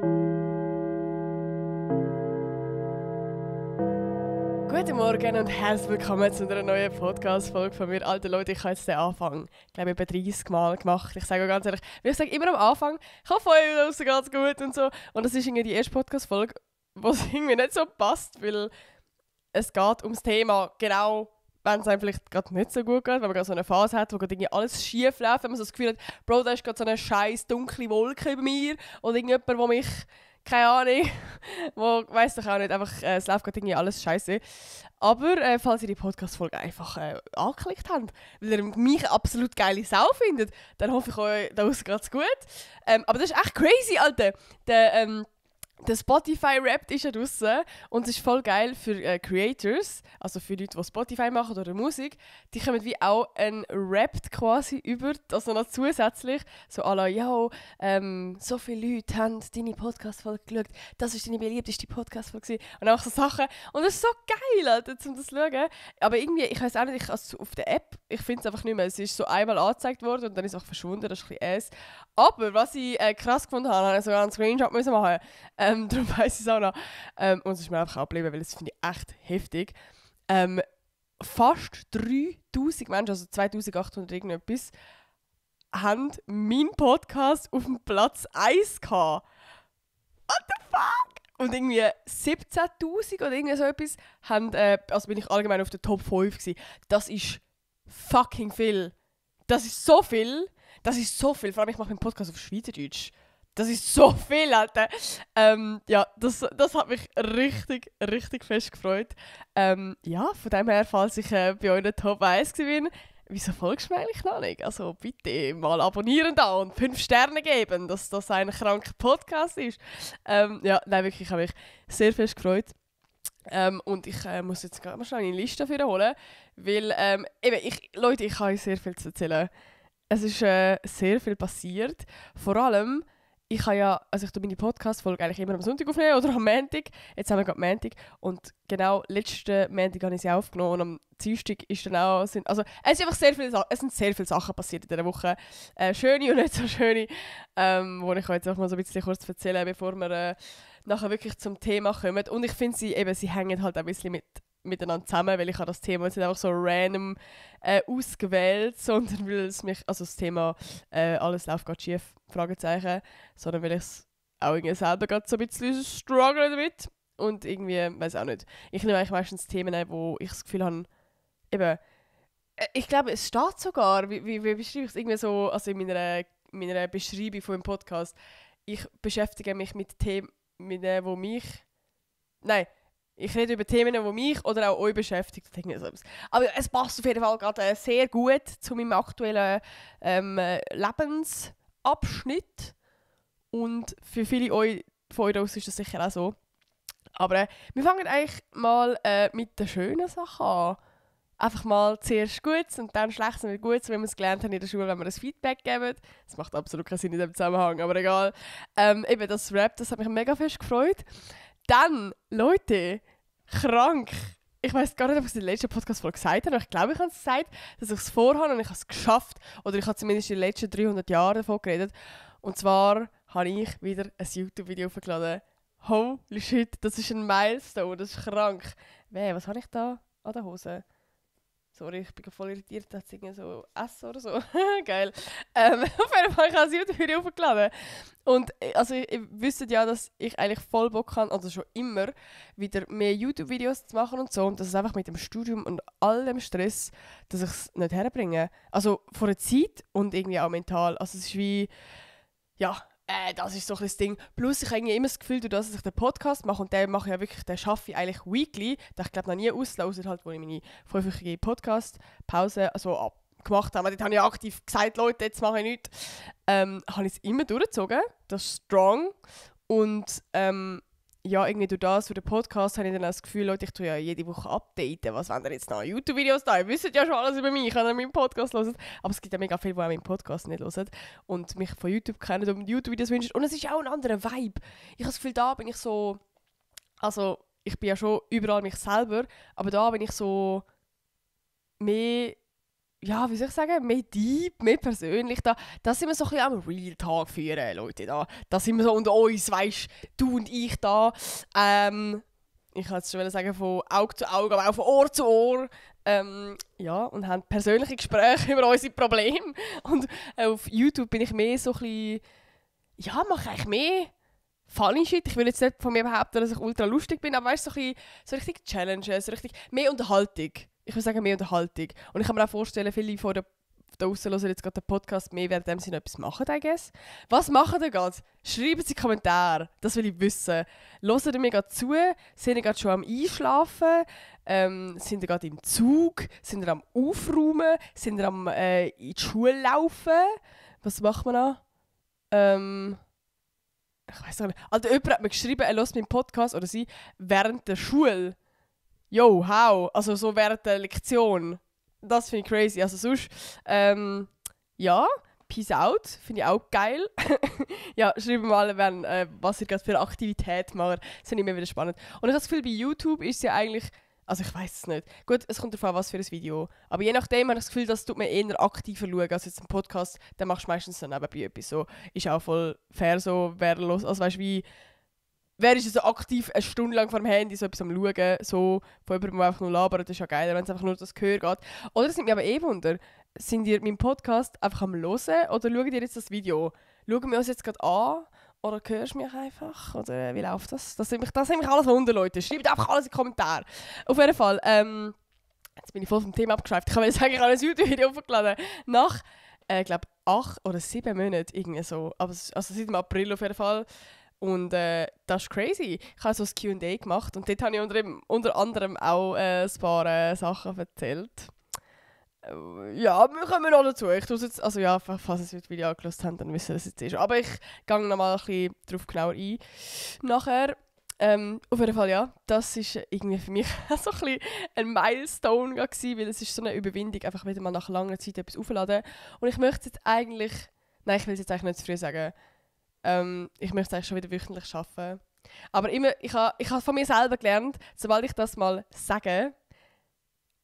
Guten Morgen und herzlich willkommen zu einer neuen Podcast-Folge von mir. Alte Leute, ich habe jetzt den Anfang, glaube ich, etwa 30 Mal gemacht. Ich sage ganz ehrlich, ich sage immer am Anfang, ich hoffe, euch geht's gut und so. Und das ist irgendwie die erste Podcast-Folge, wo es irgendwie nicht so passt, weil es geht ums Thema genau, wenn es einem vielleicht gerade nicht so gut geht, wenn man gerade so eine Phase hat, wo gerade irgendwie alles schief läuft, wenn man so das Gefühl hat, Bro, da ist gerade so eine scheiß dunkle Wolke über mir oder irgendjemand, der mich, keine Ahnung, wo, weiss doch auch nicht, einfach, es läuft gerade irgendwie alles scheiße. Aber falls ihr die Podcast-Folge einfach angeklickt habt, weil ihr mich absolut geile Sau findet, dann hoffe ich euch da draussen geht's gut. Aber das ist echt crazy, Alter. Der Spotify-Rap ist ja draussen und es ist voll geil für Creators, also für Leute, die Spotify machen oder Musik. Die kommen wie auch ein Rap quasi über, also noch zusätzlich, so à la, ja, so viele Leute haben deine Podcast-Folge geschaut, das war deine beliebteste Podcast-Folge und auch so Sachen. Und das ist so geil, Alter, um das zu schauen. Aber irgendwie, ich weiß auch nicht, also auf der App, ich finde es einfach nicht mehr, es ist so einmal angezeigt worden und dann ist es auch verschwunden, das ist ein bisschen Aber was ich krass gefunden habe, habe ich sogar einen Screenshot müssen machen. Darum weiss ich es auch noch. Und es ist mir einfach abgeblieben, weil das finde ich echt heftig. Fast 3000 Menschen, also 2800 irgendetwas, haben meinen Podcast auf dem Platz 1 gehabt. What the fuck? Und irgendwie 17'000 oder irgendwie so etwas haben, also bin ich allgemein auf der Top 5 gewesen. Das ist fucking viel. Das ist so viel. Das ist so viel. Vor allem, ich mache meinen Podcast auf Schweizerdeutsch. Das ist so viel, Alter. Ja, das hat mich richtig, richtig fest gefreut. Ja, von dem her, falls ich bei euch in der Top 1 bin, wieso folgst du mir eigentlich noch nicht? Also bitte mal abonnieren da und 5 Sterne geben, dass das ein kranker Podcast ist. Ja, nein, wirklich, ich habe mich sehr fest gefreut. Und ich muss jetzt gerade mal schnell eine Liste dafür holen, weil, Leute, ich habe euch sehr viel zu erzählen. Es ist sehr viel passiert. Vor allem, ich habe ja, also ich tue meine Podcast-Folge eigentlich immer am Sonntag aufnehmen oder am Montag. Jetzt haben wir gerade Montag. Und genau letzten Montag habe ich sie aufgenommen und am Dienstag ist dann auch, es sind einfach es sind sehr viele Sachen passiert in dieser Woche. Schöne und nicht so schöne, wo ich euch jetzt auch mal so ein bisschen kurz erzählen, bevor wir nachher wirklich zum Thema kommen. Und ich finde sie hängen halt auch ein bisschen miteinander zusammen, weil ich habe das Thema jetzt nicht einfach so random ausgewählt, sondern weil es mich, also das Thema alles läuft gerade schief, Fragezeichen, sondern weil ich es auch irgendwie selber gerade so ein bisschen struggle damit und irgendwie, weiß auch nicht, ich nehme eigentlich meistens Themen, wo ich das Gefühl habe, eben, ich glaube, es steht sogar, wie beschreibe ich es irgendwie so, also in meiner Beschreibung von dem Podcast, ich beschäftige mich mit Themen, wo mich, nein, ich rede über Themen, die mich oder auch euch beschäftigen. Aber es passt auf jeden Fall gerade sehr gut zu meinem aktuellen Lebensabschnitt. Und für viele von euch ist das sicher auch so. Aber wir fangen eigentlich mal mit den schönen Sachen an. Einfach mal zuerst Gutes und dann Schlechtes und Gutes, wie wir es gelernt haben in der Schule, wenn wir das Feedback geben. Das macht absolut keinen Sinn in diesem Zusammenhang, aber egal. Eben das Rap, das hat mich mega fest gefreut. Dann, Leute, krank. Ich weiß gar nicht, ob ich es in der letzten Podcast-Folge gesagt habe, aber ich glaube, ich habe es gesagt, dass ich es vorhabe und ich habe es geschafft. Oder ich habe zumindest in den letzten 300 Jahren davon geredet. Und zwar habe ich wieder ein YouTube-Video hochgeladen. Holy shit, das ist ein Milestone, das ist krank. Was habe ich da an der Hose? Sorry, ich bin voll irritiert, da hat es irgendwie so Essen oder so. Geil. Auf jeden Fall habe ich ein YouTube-Video hochgeladen. Und also ihr wisst ja, dass ich eigentlich voll Bock habe, also schon immer, wieder mehr YouTube-Videos zu machen und so. Und das ist einfach mit dem Studium und all dem Stress, dass ich es nicht herbringe. Also vor der Zeit und irgendwie auch mental. Also es ist wie, ja, das ist so ein das Ding. Plus ich habe irgendwie immer das Gefühl, dass ich den Podcast mache und den mache ich ja wirklich, den schaffe ich eigentlich weekly. Den ich glaube noch nie auslösen, halt, wo ich meine 5-wöchige Podcast-Pause also, gemacht habe. Dort habe ich aktiv gesagt, Leute, jetzt mache ich nichts. Habe ich es immer durchgezogen. Das ist strong. Und ja, irgendwie durch den Podcast habe ich dann auch das Gefühl, Leute, ich tue ja jede Woche updaten. Was wollen denn jetzt noch YouTube-Videos da? Ihr wisst ja schon alles über mich, ich kann meinen Podcast hören. Aber es gibt ja mega viele, die auch meinen Podcast nicht hören und mich von YouTube kennen und YouTube-Videos wünschen. Und es ist auch ein anderer Vibe. Ich habe das Gefühl, da bin ich so... Also, ich bin ja schon überall mich selber, aber da bin ich so mehr ja, wie soll ich sagen, mehr deep, mehr persönlich. Da sind wir so ein bisschen am Real Talk führen, Leute. Da sind wir so unter uns, weißt du und ich da. Ich kann es schon sagen, von Auge zu Auge, aber auch von Ohr zu Ohr. Ja, und haben persönliche Gespräche über unsere Probleme. Und auf YouTube bin ich mehr so ein bisschen, ja, mache eigentlich mehr funny Shit. Ich will jetzt nicht von mir behaupten, dass ich ultra lustig bin, aber weißt du, so richtig Challenges, so richtig mehr Unterhaltung. Ich würde sagen, mehr Unterhaltung. Und ich kann mir auch vorstellen, viele von da draussen hören jetzt gerade den Podcast mehr, während sie noch etwas machen, I guess. Was machen ihr gerade? Schreiben Sie Kommentare, das will ich wissen. Hören Sie mir gerade zu? Sind ihr gerade schon am Einschlafen? Sind ihr gerade im Zug? Sind ihr am Aufräumen? Sind ihr am in die Schule laufen? Was macht man noch? Ich weiß nicht. Also jemand hat mir geschrieben, er hört meinen Podcast oder sie während der Schule. Yo, how? Also so während der Lektion. Das finde ich crazy. Also sonst, ja, peace out. Finde ich auch geil. Ja, schreibt mal, was ihr gerade für eine Aktivität macht. Das finde ich immer wieder spannend. Und ich habe das Gefühl, bei YouTube ist es ja eigentlich, also ich weiß es nicht. Gut, es kommt darauf an, was für ein Video. Aber je nachdem habe ich das Gefühl, das tut man eher aktiver schauen als jetzt ein Podcast. Dann machst du meistens dann nebenbei etwas so. Ist auch voll fair so, wer los. Also weißt du, wie... Wer ist so aktiv eine Stunde lang vor dem Handy so etwas am Schauen, so von jemandem, der einfach nur labert, das ist ja geiler, wenn es einfach nur das Gehör geht. Oder es nimmt mich aber Wunder, sind ihr meinen Podcast einfach am Hören oder schaut ihr jetzt das Video? Schauen wir uns jetzt gerade an oder hörst du mich einfach? Oder wie läuft das? Das nimmt mich alles Wunder, Leute. Schreibt einfach alles in die Kommentare. Auf jeden Fall, jetzt bin ich voll vom Thema abgeschweift. Ich kann sagen, ich habe ein YouTube-Video hochgeladen. Nach, glaube 8 oder 7 Monaten irgendwie so. Aber, also seit dem April auf jeden Fall. Und das ist crazy. Ich habe so ein Q&A gemacht und dort habe ich unter anderem auch ein paar Sachen erzählt. Ja, wir kommen noch dazu. Ich tue jetzt, also ja, falls ihr das Video angeschaut habt, dann wisst ihr, was es jetzt ist. Aber ich gehe noch mal ein bisschen darauf genauer ein. Nachher, auf jeden Fall, ja, das war irgendwie für mich so ein bisschen ein Milestone gewesen, weil es ist so eine Überwindung, einfach wieder mal nach langer Zeit etwas aufladen. Und ich möchte jetzt eigentlich, nein, ich will es jetzt eigentlich nicht zu früh sagen, ich möchte es eigentlich schon wieder wöchentlich arbeiten. Aber immer, ich habe von mir selber gelernt, sobald ich das mal sage,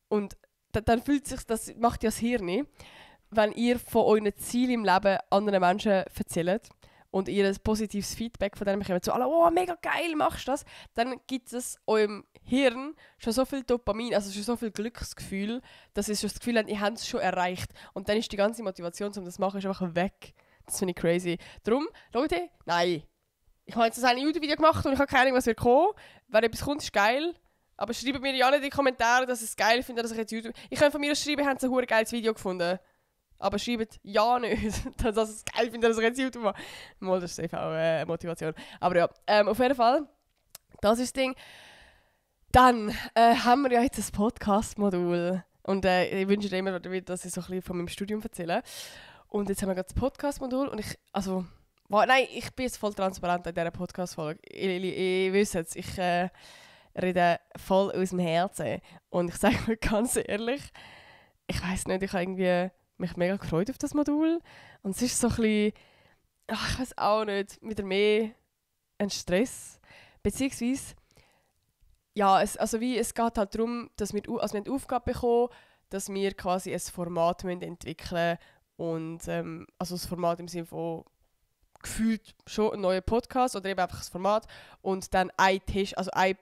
und dann fühlt sich, das macht ja das Hirn, wenn ihr von euren Zielen im Leben anderen Menschen erzählt und ihr ein positives Feedback von denen bekommt, so alle, oh, mega geil, machst du das, dann gibt es eurem Hirn schon so viel Dopamin, also schon so viel Glücksgefühl, dass ihr schon das Gefühl habt, ihr habt es schon erreicht. Und dann ist die ganze Motivation, um das zu machen, ist einfach weg. Das finde ich crazy. Darum, Leute, nein. Ich habe jetzt ein YouTube-Video gemacht und ich habe keine Ahnung, was wird kommen. Wenn etwas kommt, ist geil. Aber schreibt mir ja nicht in die Kommentare, dass ihr es geil findet, dass ich jetzt YouTube... Ich kann von mir aus schreiben, haben sie ein geiles Video gefunden. Aber schreibt ja nicht, dass ihr es geil findet, dass ich jetzt YouTube mache. Mal, das ist safe auch eine Motivation. Aber ja, auf jeden Fall, das ist das Ding. Dann haben wir ja jetzt ein Podcast-Modul. Und ich wünsche dir immer wieder, dass ich so ein bisschen von meinem Studium erzähle. Und jetzt haben wir gerade das Podcast-Modul und ich bin jetzt voll transparent in dieser Podcast-Folge. Ich wüsste jetzt, ich rede voll aus dem Herzen. Und ich sage mir ganz ehrlich, ich weiss nicht, ich habe irgendwie mich mega gefreut auf das Modul. Und es ist so ein bisschen, ich weiß auch nicht, wieder mehr ein Stress. Beziehungsweise, ja, es geht halt darum, dass wir eine Aufgabe bekommen, dass wir quasi ein Format entwickeln müssen. Und also das Format im Sinne von gefühlt schon ein neuer Podcast oder eben einfach das Format und dann ein Tisch, also eine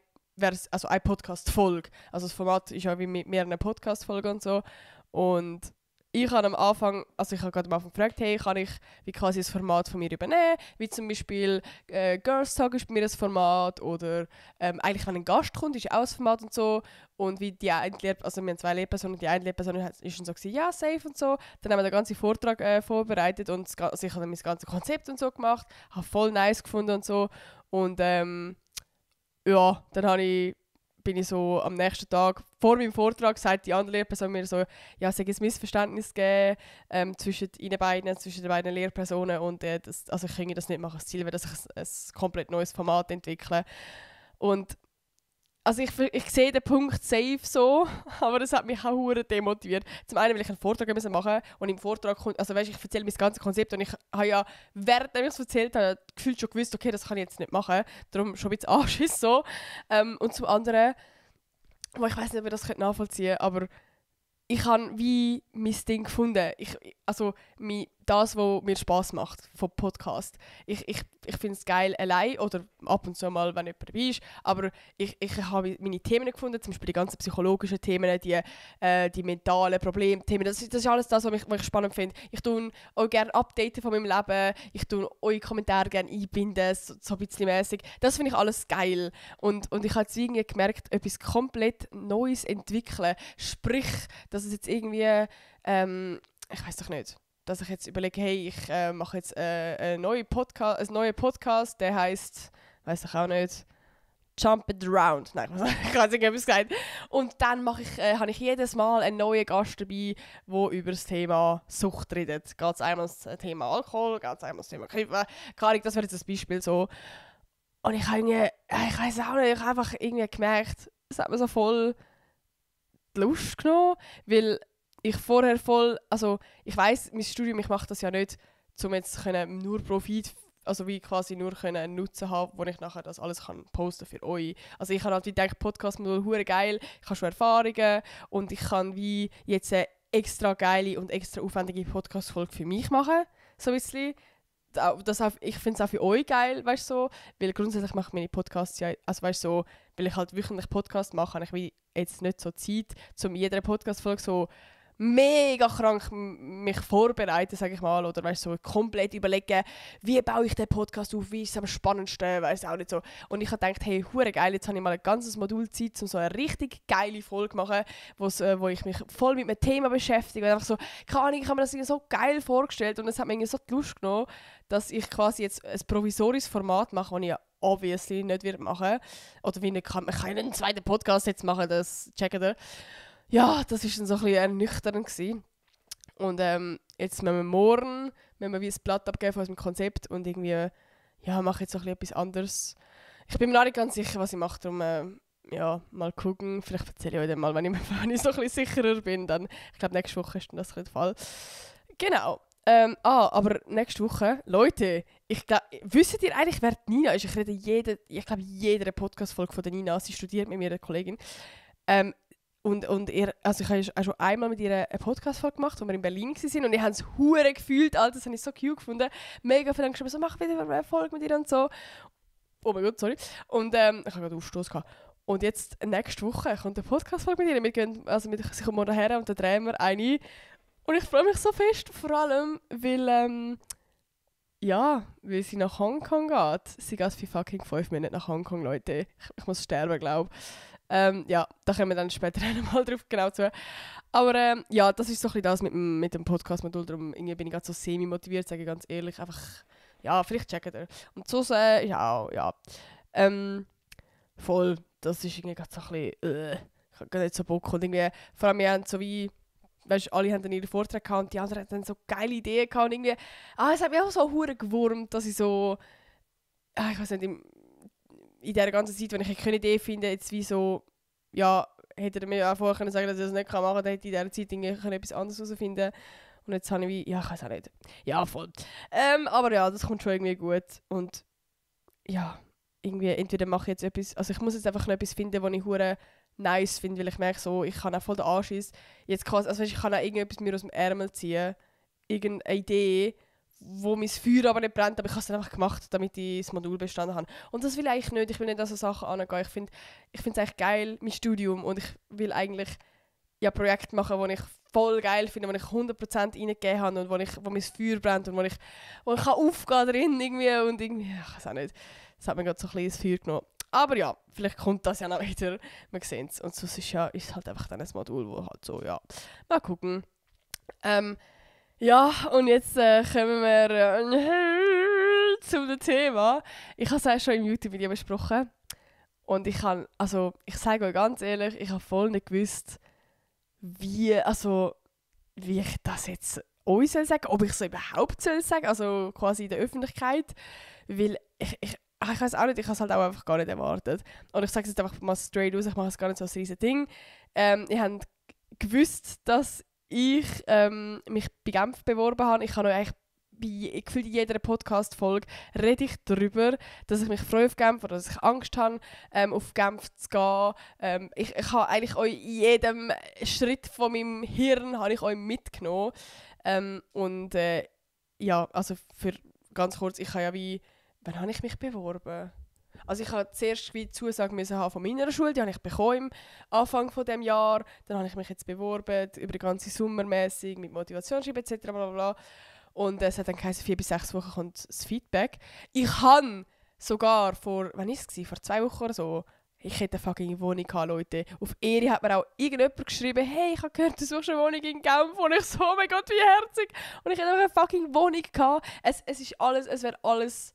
Podcast-Folge. Also das Format ist ja wie mit mehreren Podcast-Folgen und so. Und ich habe gerade am Anfang gefragt, hey, kann ich wie quasi das Format von mir übernehmen? Wie zum Beispiel Girls Talk ist bei mir ein Format oder eigentlich, wenn ein Gast kommt, ist auch ein Format und so. Und wie die eine wir haben 2 Lehrpersonen, die eine Lehrperson ist dann so gewesen, ja, safe und so. Dann haben wir den ganzen Vortrag vorbereitet und ich habe dann mein ganzes Konzept und so gemacht. Habe voll nice gefunden und so. Und ja, dann bin ich so am nächsten Tag vor meinem Vortrag, sagt die andere Lehrperson mir so, ja, es sei ein Missverständnis gegeben zwischen den beiden Lehrpersonen und also ich kann das nicht machen. Das Ziel wäre, dass ich ein komplett neues Format entwickle. Und also ich sehe den Punkt safe so, aber das hat mich auch verdammt demotiviert. Zum einen, weil ich einen Vortrag machen musste und im Vortrag kommt, also weißt, ich erzähle mein ganzes Konzept und ich habe ja, während ich es erzählt habe, gefühlt schon gewusst, okay, das kann ich jetzt nicht machen. Darum schon ein bisschen Anschiss so. Und zum anderen, ich weiß nicht, ob ihr das nachvollziehen könnt, aber ich habe wie mein Ding gefunden. Das, was mir Spass macht vom Podcast. Ich finde es geil allein oder ab und zu mal, wenn jemand dabei ist. Aber ich habe meine Themen gefunden, zum Beispiel die ganzen psychologischen Themen, die mentalen Problemthemen. Das ist alles das, was ich spannend finde. Ich tue auch gerne updaten von meinem Leben. Ich tue eure Kommentare gerne einbinden, so ein bisschen mäßig. Das finde ich alles geil. Und ich habe jetzt irgendwie gemerkt, etwas komplett Neues entwickeln. Sprich, dass es jetzt irgendwie, ich weiß doch nicht, dass ich jetzt überlege, hey, ich mache jetzt einen neuen Podcast, der heisst, weiß ich auch nicht, Jump It Around. Nein, ich habe nicht etwas gesagt. Und dann habe ich jedes Mal einen neuen Gast dabei, der über das Thema Sucht redet. Geht es einmal um das Thema Alkohol, geht es einmal um das Thema Kiffen. Keine Ahnung, das wäre jetzt ein Beispiel so. Und ich habe irgendwie, ich weiß auch nicht, ich habe einfach irgendwie gemerkt, es hat mir so voll die Lust genommen, weil ich vorher ich weiss, mein Studium, ich mache das ja nicht, um jetzt nur Profit, also wie quasi nur einen Nutzen haben, wo ich nachher das alles kann posten für euch. Also ich habe halt gedacht, Podcast-Modul hure geil, ich habe schon Erfahrungen und ich kann wie jetzt eine extra geile und extra aufwendige Podcast-Folge für mich machen, so ein bisschen. Ich finde es auch für euch geil, weißt so, weil grundsätzlich mache ich meine Podcasts ja, also weißt so, weil ich halt wöchentlich Podcast mache, habe ich wie jetzt nicht so Zeit, um jeder Podcast-Folge so mega krank mich vorbereiten, sage ich mal, oder weißt so komplett überlegen, wie baue ich den Podcast auf, wie ist es am spannendsten, weiß auch nicht so. Und ich habe gedacht, hey, hure geil, jetzt habe ich mal ein ganzes Modul Zeit, um so eine richtig geile Folge zu machen, wo ich mich voll mit einem Thema beschäftige und einfach so, keine Ahnung, ich habe mir das irgendwie so geil vorgestellt und es hat mir irgendwie so die Lust genommen, dass ich quasi jetzt ein provisorisches Format mache, das ich ja obviously nicht machen werde. Oder wie nicht kann, man kann ja nicht einen zweiten Podcast jetzt machen, das checken wir. Ja, das war dann so ein bisschen ernüchternd gewesen. Und jetzt müssen wir morgen ein Blatt abgeben von unserem Konzept und irgendwie, ja, mache jetzt so ein bisschen etwas anderes. Ich bin mir noch nicht ganz sicher, was ich mache, darum, ja, mal gucken. Vielleicht erzähle ich euch dann mal, wenn ich so ein bisschen sicherer bin. Dann, ich glaube, nächste Woche ist dann das der Fall. Genau. Aber nächste Woche, Leute, wisst ihr eigentlich, wer die Nina ist? Ich rede jeder Podcast-Folge von der Nina, sie studiert mit mir, eine Kollegin. Und ich habe auch schon einmal mit ihr eine Podcast-Folge gemacht, wo wir in Berlin waren und ich habe es hure gefühlt, Alter, das habe ich so cute gefunden. Mega viel geschrieben, so mach wieder eine Folge mit ihr und so. Oh mein Gott, sorry. Und ich habe gerade Aufstoß gehabt. Und jetzt, nächste Woche, kommt eine Podcast-Folge mit ihr. Sie kommt morgen her und dann drehen wir eine. Und ich freue mich so fest, vor allem, weil sie nach Hongkong geht. Sie geht für fucking 5 Minuten nach Hongkong, Leute. Ich muss sterben, glaube ich. Da kommen wir dann später mal drauf genau zu. Aber das ist so ein bisschen das mit dem Podcast-Modul. Darum irgendwie bin ich gerade so semi-motiviert, sage ich ganz ehrlich. Einfach, ja, vielleicht checkt ihr. Und so ja. Voll, das ist irgendwie gerade so ein bisschen, ich habe gar nicht so Bock. Und irgendwie, vor allem, wir haben so wie, weißt, alle haben dann ihre Vorträge gehabt und die anderen hatten dann so geile Ideen gehabt. Und irgendwie, es hat mich auch so hure gewurmt, dass ich so, ich weiß nicht, in dieser ganzen Zeit, wenn ich keine Idee finde, jetzt wie so, ja, hätte er mir auch vorher können sagen, dass ich das nicht machen kann, dann hätte ich in dieser Zeit irgendwie etwas anderes herausfinden. Und jetzt habe ich wie, ja, ich weiß auch nicht. Ja, voll. Aber ja, das kommt schon irgendwie gut. Und ja, irgendwie, entweder mache ich jetzt etwas, also ich muss jetzt einfach noch etwas finden, was ich hure nice finde, weil ich merke so, ich kann auch voll den Anschiss. Jetzt quasi, also ich kann auch irgendetwas mir aus dem Ärmel ziehen, irgendeine Idee, wo mein Feuer aber nicht brennt, aber ich habe es dann einfach gemacht, damit ich das Modul bestanden habe. Und das will ich eigentlich nicht, ich will nicht an so Sachen angehen. Ich finde es eigentlich geil, mein Studium, und ich will eigentlich ja Projekte machen, die ich voll geil finde, wo ich 100% reingegeben habe und wo mein Feuer brennt und wo ich kann aufgehen drin irgendwie und irgendwie, ich weiß auch nicht, das hat mir gerade so ein kleines Feuer genommen. Aber ja, vielleicht kommt das ja noch wieder, wir sehen es. Und sonst ist halt einfach dann ein Modul, wo halt so, ja, mal gucken. Ja, und jetzt kommen wir zu dem Thema. Ich habe es auch schon im YouTube-Video besprochen. Und ich sage euch ganz ehrlich, ich habe voll nicht gewusst, wie ich das jetzt euch soll sagen, ob ich es überhaupt soll sagen, also quasi in der Öffentlichkeit. Weil ich weiß auch nicht, ich habe es halt auch einfach gar nicht erwartet. Und ich sage es jetzt einfach mal straight aus, ich mache es gar nicht so ein riesen Ding. Ihr habt gewusst, dass ich mich bei Genf beworben habe. Ich habe euch eigentlich gefühlt in jeder Podcast-Folge rede ich darüber, dass ich mich freue auf Genf oder dass ich Angst habe, auf Genf zu gehen. Ich habe eigentlich euch in jedem Schritt von meinem Hirn habe ich euch mitgenommen. Ja, also für ganz kurz, ich habe ja wann habe ich mich beworben? Also ich habe zuerst wie Zusage müssen haben von meiner Schule, die habe ich bekommen am Anfang von dem Jahr. Dann habe ich mich jetzt beworben, über die ganze Sommermäßig mit Motivationsschreiben etc. Bla bla. Und es hat dann geheißen, 4 bis 6 Wochen kommt das Feedback. Ich habe sogar vor 2 Wochen oder so, ich hätte eine fucking Wohnung gehabt, Leute. Auf Ehre hat mir auch irgendjemand geschrieben, hey, ich habe gehört, du suchst eine Wohnung in Genf. Und ich so, oh mein Gott, wie herzig. Und ich hätte einfach eine fucking Wohnung gehabt. Es wäre alles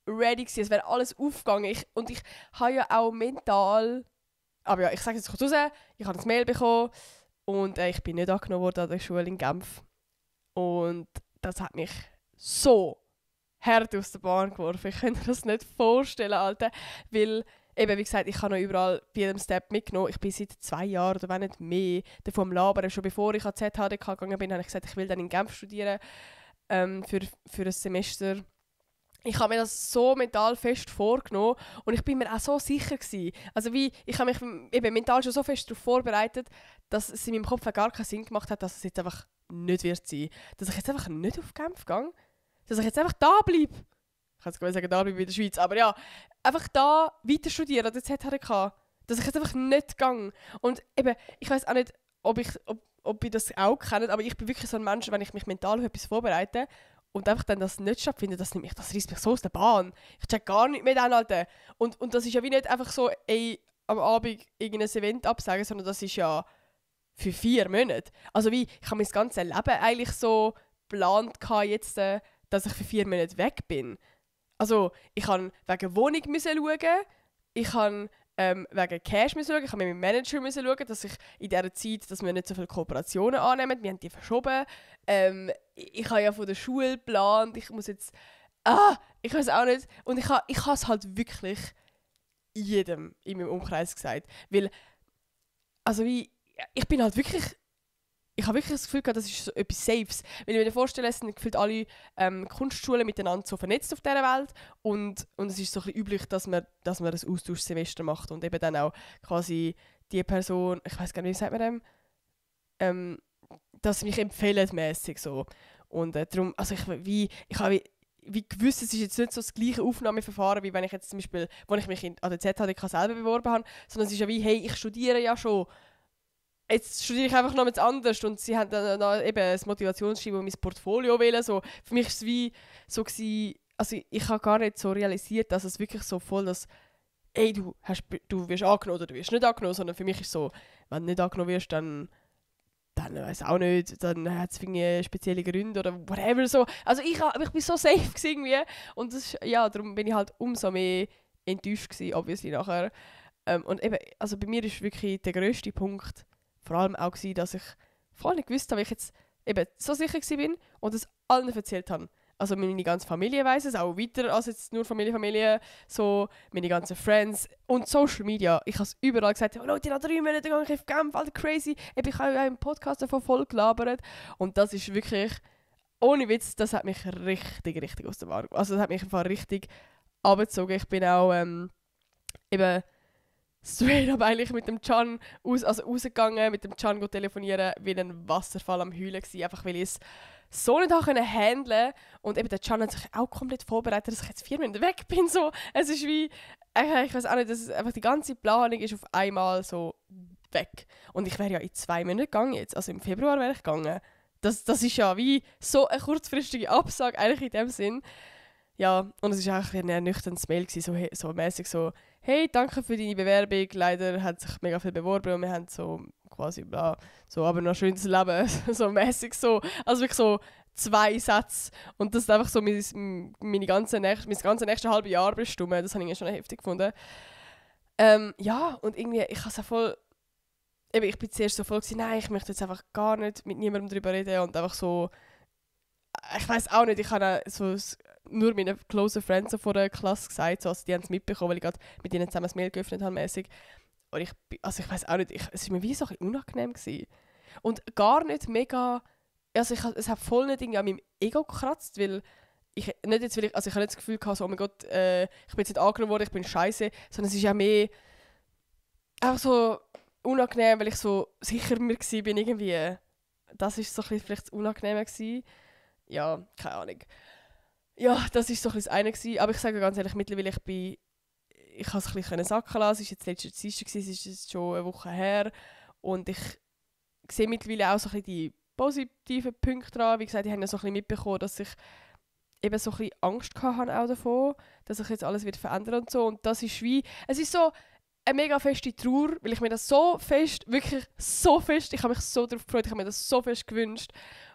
ready gewesen, es wäre alles aufgegangen. Ich habe ja auch mental, aber ja, ich sage jetzt kurz raus, ich habe ein Mail bekommen und ich bin nicht angenommen worden an der Schule in Genf. Und das hat mich so hart aus der Bahn geworfen. Ich kann mir das nicht vorstellen, Alter. Weil, eben, wie gesagt, ich habe noch überall bei jedem Step mitgenommen. Ich bin seit 2 Jahren oder wenn nicht mehr davon am Labern. Schon bevor ich an ZHDK gegangen bin, habe ich gesagt, ich will dann in Genf studieren für ein Semester. Ich habe mir das so mental fest vorgenommen und ich bin mir auch so sicher gewesen. Also ich habe mich eben mental schon so fest darauf vorbereitet, dass es in meinem Kopf gar keinen Sinn gemacht hat, dass es jetzt einfach nicht wird sein. Dass ich jetzt einfach nicht auf Genf gehe. Dass ich jetzt einfach da bleibe. Ich kann jetzt gar nicht sagen, da bleibe in der Schweiz, aber ja, einfach da weiter studieren an der ZHDK. Dass ich jetzt einfach nicht gehe. Und eben, ich weiß auch nicht, ob ihr das auch kennt, aber ich bin wirklich so ein Mensch, wenn ich mich mental auf etwas vorbereite und einfach dann das nicht stattfindet, das reißt mich so aus der Bahn. Ich check gar nicht mehr an, Alter. Und das ist ja wie nicht einfach so, am Abend irgendein Event absagen, sondern das ist ja für 4 Monate. Also ich habe mein ganzes Leben eigentlich so geplant jetzt, dass ich für 4 Monate weg bin. Also ich musste wegen Wohnung schauen, ich musste wegen Cash schauen, ich musste mit meinem Manager schauen, dass ich in dieser Zeit, dass wir nicht so viele Kooperationen annehmen. Wir haben die verschoben. Ich habe ja von der Schule geplant, ich muss jetzt... ich weiß auch nicht. Und ich habe es halt wirklich jedem in meinem Umkreis gesagt. Weil, also ich bin halt wirklich... Ich habe wirklich das Gefühl gehabt, das ist so etwas Safes. Weil ich mir vorstelle, es sind gefühlt alle Kunstschulen miteinander so vernetzt auf dieser Welt. Und es ist so ein bisschen üblich, dass man ein Austauschsemester macht. Und eben dann auch quasi die Person, ich weiß gar nicht, wie sagt man dem, dass mich empfehlen mäßig so. Und darum, also ich habe wie gewusst, es ist jetzt nicht so das gleiche Aufnahmeverfahren, wie wenn ich jetzt zum Beispiel, wo ich mich an der ZHDK selber beworben habe, sondern es ist ja wie, hey, ich studiere ja schon. Jetzt studiere ich einfach noch etwas anderes und sie haben dann eben ein Motivationsschreiben und mein Portfolio wählen. So, für mich war es wie so gewesen, also ich habe gar nicht so realisiert, dass es wirklich so voll das, ey, du wirst angenommen oder du wirst nicht angenommen, sondern für mich ist es so, wenn du nicht angenommen wirst, dann weiß auch nicht, dann hat es spezielle Gründe oder whatever so. Also ich bin so safe irgendwie und das, ja, darum bin ich halt umso mehr enttäuscht gewesen, obviously nachher. Und eben, also bei mir ist wirklich der grösste Punkt vor allem auch gewesen, dass ich voll nicht gewusst habe, wie ich jetzt eben so sicher bin und es allen erzählt habe. Also meine ganze Familie weiss es, auch weiter als jetzt nur Familie, so meine ganzen Friends und Social Media. Ich habe es überall gesagt, oh Leute, nach 3 Monaten gehe ich auf Genf, Alter, crazy. Ich habe ja im Podcast davon voll gelabert und das ist wirklich, ohne Witz, das hat mich richtig aus der Bahn gebracht. Also das hat mich einfach richtig abgezogen. Ich bin auch eben straight up eigentlich mit dem Can rausgegangen, mit dem Can telefonieren, wie ein Wasserfall am Heulen gewesen, einfach weil ich es so nicht handeln konnte. Und eben der Can hat sich auch komplett vorbereitet, dass ich jetzt 4 Minuten weg bin. So. Es ist wie, ich weiß auch nicht, einfach die ganze Planung ist auf einmal so weg. Und ich wäre ja in 2 Monaten gegangen jetzt, also im Februar wäre ich gegangen. Das ist ja wie so eine kurzfristige Absage eigentlich in dem Sinn. Ja, und es war eigentlich ein ernüchterndes Mail gewesen, so mäßig so, hey, danke für deine Bewerbung, leider hat sich mega viel beworben und wir haben so quasi bla, so, aber noch ein schönes Leben, so mäßig so, also wirklich so 2 Sätze und das ist einfach so mein ganzes nächste halbe Jahr bestimmt, das habe ich schon heftig gefunden. Ja, und irgendwie, ich habe es auch voll, eben, ich bin zuerst so voll gewesen, nein, ich möchte jetzt einfach gar nicht mit niemandem darüber reden und einfach so, ich weiß auch nicht, ich habe so nur meinen closen Friends so vor der Klasse gesagt, so, also die haben es mitbekommen, weil ich gerade mit ihnen zusammen das Mail geöffnet habe mäßig. Und ich weiß auch nicht, es war mir wie so ein bisschen unangenehm gewesen. Und gar nicht mega also es hat voll nicht irgendwie an meinem Ego gekratzt, weil ich nicht jetzt, also ich habe nicht das Gefühl gehabt, so, oh mein Gott, ich bin jetzt nicht angenommen worden, ich bin scheiße, sondern es ist ja mehr einfach so unangenehm, weil ich so sicher mir bin irgendwie. Das ist so ein bisschen vielleicht das Unangenehme gewesen. Ja, keine Ahnung. Ja, das ist so ein bisschen das eine gewesen. Aber ich sage ganz ehrlich, mittlerweile ich habe es ein bisschen sacken lassen. Es war jetzt letztes Dienstag, es ist jetzt schon eine Woche her. Und ich sehe mittlerweile auch so ein bisschen die positiven Punkte dran. Wie gesagt, ich habe ja so ein bisschen mitbekommen, dass ich eben so ein bisschen Angst hatte auch davon, dass sich jetzt alles wird verändern und so. Und das ist wie, es ist so eine mega feste Trauer, weil ich mir das so fest, wirklich so fest, ich habe mich so darauf gefreut, ich habe mir das so fest gewünscht.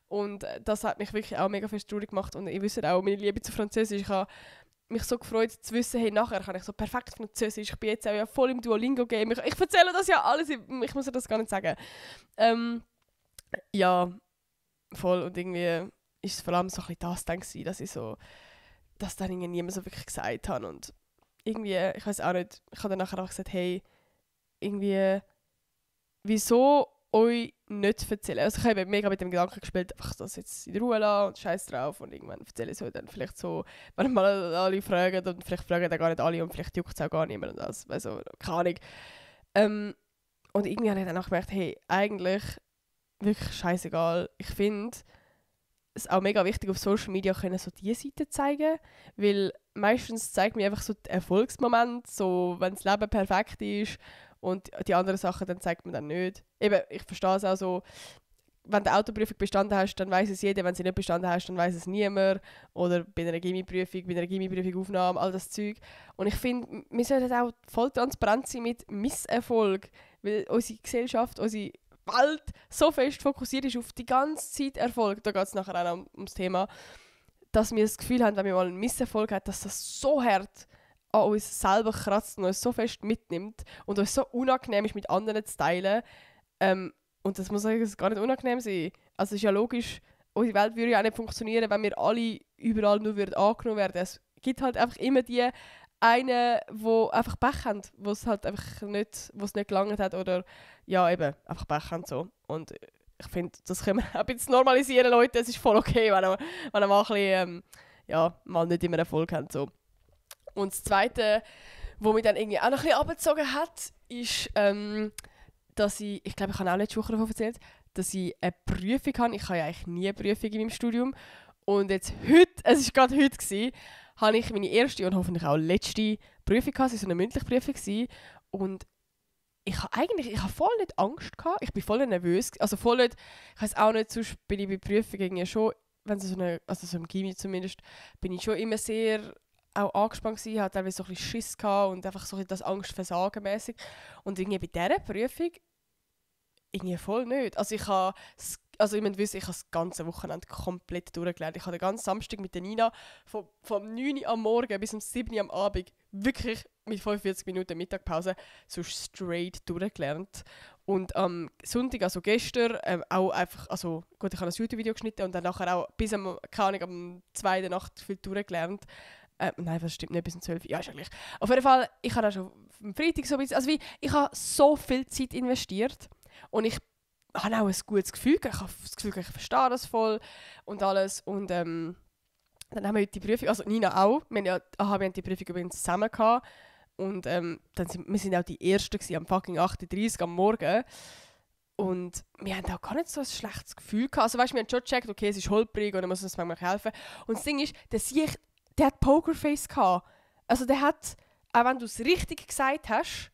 Und das hat mich wirklich auch mega fest traurig gemacht. Und ich wüsste auch, meine Liebe zu Französisch, ich habe mich so gefreut zu wissen, hey, nachher kann ich so perfekt Französisch, ich bin jetzt auch ja voll im Duolingo-Game. Ich erzähle das ja alles, ich muss dir das gar nicht sagen. Ja, voll. Und irgendwie ist es vor allem so ein bisschen das dann gewesen, dass ich so, dass dann irgendwie niemand so wirklich gesagt habe. Und irgendwie, ich weiß auch nicht, ich habe dann nachher auch gesagt, hey, irgendwie, wieso euch nicht erzählen? Also ich habe mega mit dem Gedanken gespielt, einfach das jetzt in Ruhe lassen und scheiß drauf und irgendwann erzähle ich es euch dann vielleicht so, wenn mal alle fragen und vielleicht fragen dann gar nicht alle und vielleicht juckt es auch gar niemand und das, also keine Ahnung. Und irgendwie habe ich dann auch gemerkt, hey, eigentlich wirklich scheißegal. Ich finde es auch mega wichtig, auf Social Media können so diese Seite zeigen, weil meistens zeigt mir einfach so den Erfolgsmoment, so wenn das Leben perfekt ist und die anderen Sachen dann zeigt man dann nicht. Eben, ich verstehe es auch so, wenn du die Autoprüfung bestanden hast, dann weiß es jeder, wenn du sie nicht bestanden hast, dann weiß es niemand. Oder bei einer Gimmi-Prüfung Aufnahme, all das Zeug. Und ich finde, wir sollten auch voll transparent sein mit Misserfolg, weil unsere Gesellschaft, unsere Welt so fest fokussiert ist auf die ganze Zeit Erfolg, da geht es nachher auch noch ums Thema, dass wir das Gefühl haben, wenn wir mal einen Misserfolg haben, dass das so hart an uns selber kratzt und uns so fest mitnimmt und uns so unangenehm ist, mit anderen zu teilen. Und das muss eigentlich gar nicht unangenehm sein. Also es ist ja logisch, unsere Welt würde ja auch nicht funktionieren, wenn wir alle überall nur angenommen werden. Es gibt halt einfach immer die einen, die einfach Pech haben, wo es halt einfach nicht, wo es nicht gelangt hat oder ja eben, einfach Pech haben so. Und ich finde, das können wir auch ein bisschen normalisieren, Leute. Es ist voll okay, wenn ihr mal ein bisschen, mal nicht immer Erfolg habt. So. Und das Zweite, was mich dann irgendwie auch noch ein bisschen abgezogen hat, ist, dass ich glaube, ich habe auch letzte Woche davon erzählt, dass ich eine Prüfung habe. Ich habe ja eigentlich nie eine Prüfung in meinem Studium. Und jetzt heute, es war gerade heute, habe ich meine erste und hoffentlich auch letzte Prüfung gehabt. Es war so eine mündliche Prüfung. Und ich habe voll nicht Angst gehabt. Ich bin voll nervös. Also voll nicht, ich weiß auch nicht, sonst bin ich bei Prüfungen irgendwie schon, wenn so so im Gymi zumindest, bin ich schon immer sehr auch angespannt gewesen, hatte teilweise so ein bisschen Schiss gehabt und einfach so das Angstversagen mäßig. Und irgendwie bei dieser Prüfung irgendwie voll nicht. Also ich müsst wissen, ich habe das ganze Wochenende komplett durchgelernt. Ich habe den ganzen Samstag mit der Nina vom 9 Uhr am Morgen bis um 7 Uhr am Abend wirklich mit 45 Minuten Mittagpause so straight durchgelernt. Und am Sonntag, also gestern, auch einfach, also gut, ich habe ein YouTube-Video geschnitten und dann nachher auch bis am 2. Nacht viel durchgelernt. Nein, das stimmt nicht, bis um 12 Uhr. Ja, ist ja gleich. Auf jeden Fall, ich habe auch schon am Freitag so ein bisschen, also ich habe so viel Zeit investiert und ich habe auch ein gutes Gefühl, ich habe das Gefühl, ich verstehe das voll und alles. Und dann haben wir heute die Prüfung, also Nina auch, wir haben die Prüfung übrigens zusammen gehabt. Und wir sind auch die Ersten am fucking 8:30 Uhr am Morgen. Und wir haben auch gar nicht so ein schlechtes Gefühl gehabt. Also weißt, wir haben schon gecheckt, okay, es ist holprig und er muss uns manchmal helfen. Und das Ding ist, der hat Pokerface gehabt. Also der hat, auch wenn du es richtig gesagt hast,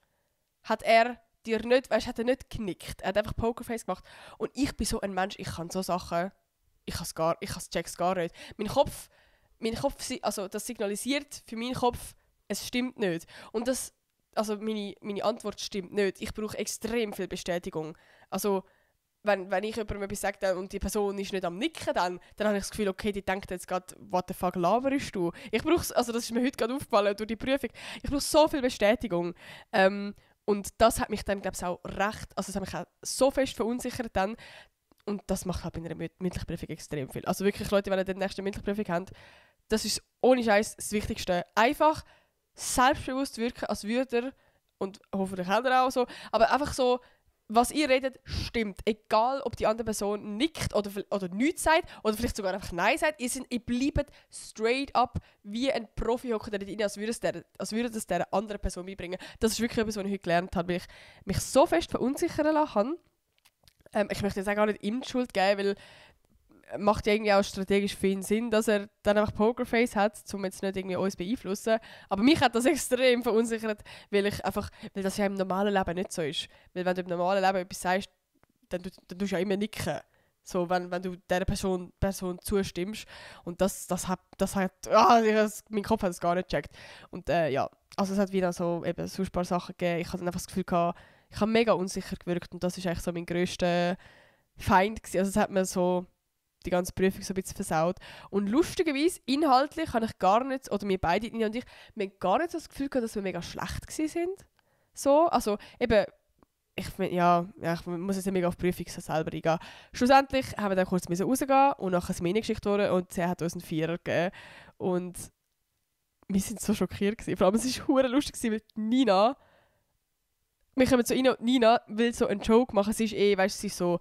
hat er dir nicht, weißt, hat er nicht genickt. Er hat einfach Pokerface gemacht. Und ich bin so ein Mensch, ich kann so Sachen, ich check's gar nicht. Mein Kopf, also das signalisiert für meinen Kopf, es stimmt nicht. Und meine Antwort stimmt nicht. Ich brauche extrem viel Bestätigung. Also wenn ich jemandem etwas sage und die Person ist nicht am Nicken, dann habe ich das Gefühl, okay, die denkt jetzt gerade, what the fuck laberst du? Also das ist mir heute gerade aufgefallen durch die Prüfung. Ich brauche so viel Bestätigung. Und das hat mich dann, glaube ich, auch also es hat mich auch so fest verunsichert dann. Und das macht halt bei einer mündlichen Prüfung extrem viel. Also wirklich, Leute, wenn ihr die nächste mündliche Prüfung habt, das ist ohne Scheiß das Wichtigste. Einfach selbstbewusst wirken, als würde ihr, und hoffentlich habt ihr auch so, aber einfach so, was ihr redet, stimmt. Egal, ob die andere Person nickt oder nichts sagt oder vielleicht sogar einfach Nein sagt. Ihr bleibt straight up wie ein Profi hocken da rein, als würde es der anderen Person beibringen. Das ist wirklich etwas, was ich heute gelernt habe, weil ich mich so fest verunsichern lassen habe. Ich möchte jetzt auch gar nicht ihm die Schuld geben, weil macht ja irgendwie auch strategisch viel Sinn, dass er dann einfach Pokerface hat, um jetzt nicht irgendwie uns beeinflussen. Aber mich hat das extrem verunsichert, weil das ja im normalen Leben nicht so ist. Weil wenn du im normalen Leben etwas sagst, dann tust du ja immer nicken. So, wenn du dieser Person zustimmst. Und mein Kopf hat es gar nicht gecheckt. Und ja, also es hat wieder so eben so ein paar Sachen gegeben. Ich hatte einfach das Gefühl gehabt, ich habe mega unsicher gewirkt und das ist eigentlich so mein grösster Feind gewesen. Also es hat mir so die ganze Prüfung so ein bisschen versaut. Und lustigerweise, inhaltlich habe ich gar nicht, oder wir beide, Nina und ich, wir haben gar nicht so das Gefühl gehabt, dass wir mega schlecht gewesen sind. So, also eben, ich muss jetzt nicht mega auf die Prüfung selber eingehen. Schlussendlich haben wir dann kurz rausgehen und nachher sind wir reingeschickt worden und sie hat uns einen Vierer gegeben. Und wir sind so schockiert gewesen. Vor allem, es war verdammt lustig, weil Nina, wir kommen zu Nina will so einen Joke machen, sie ist weißt du, sie ist so,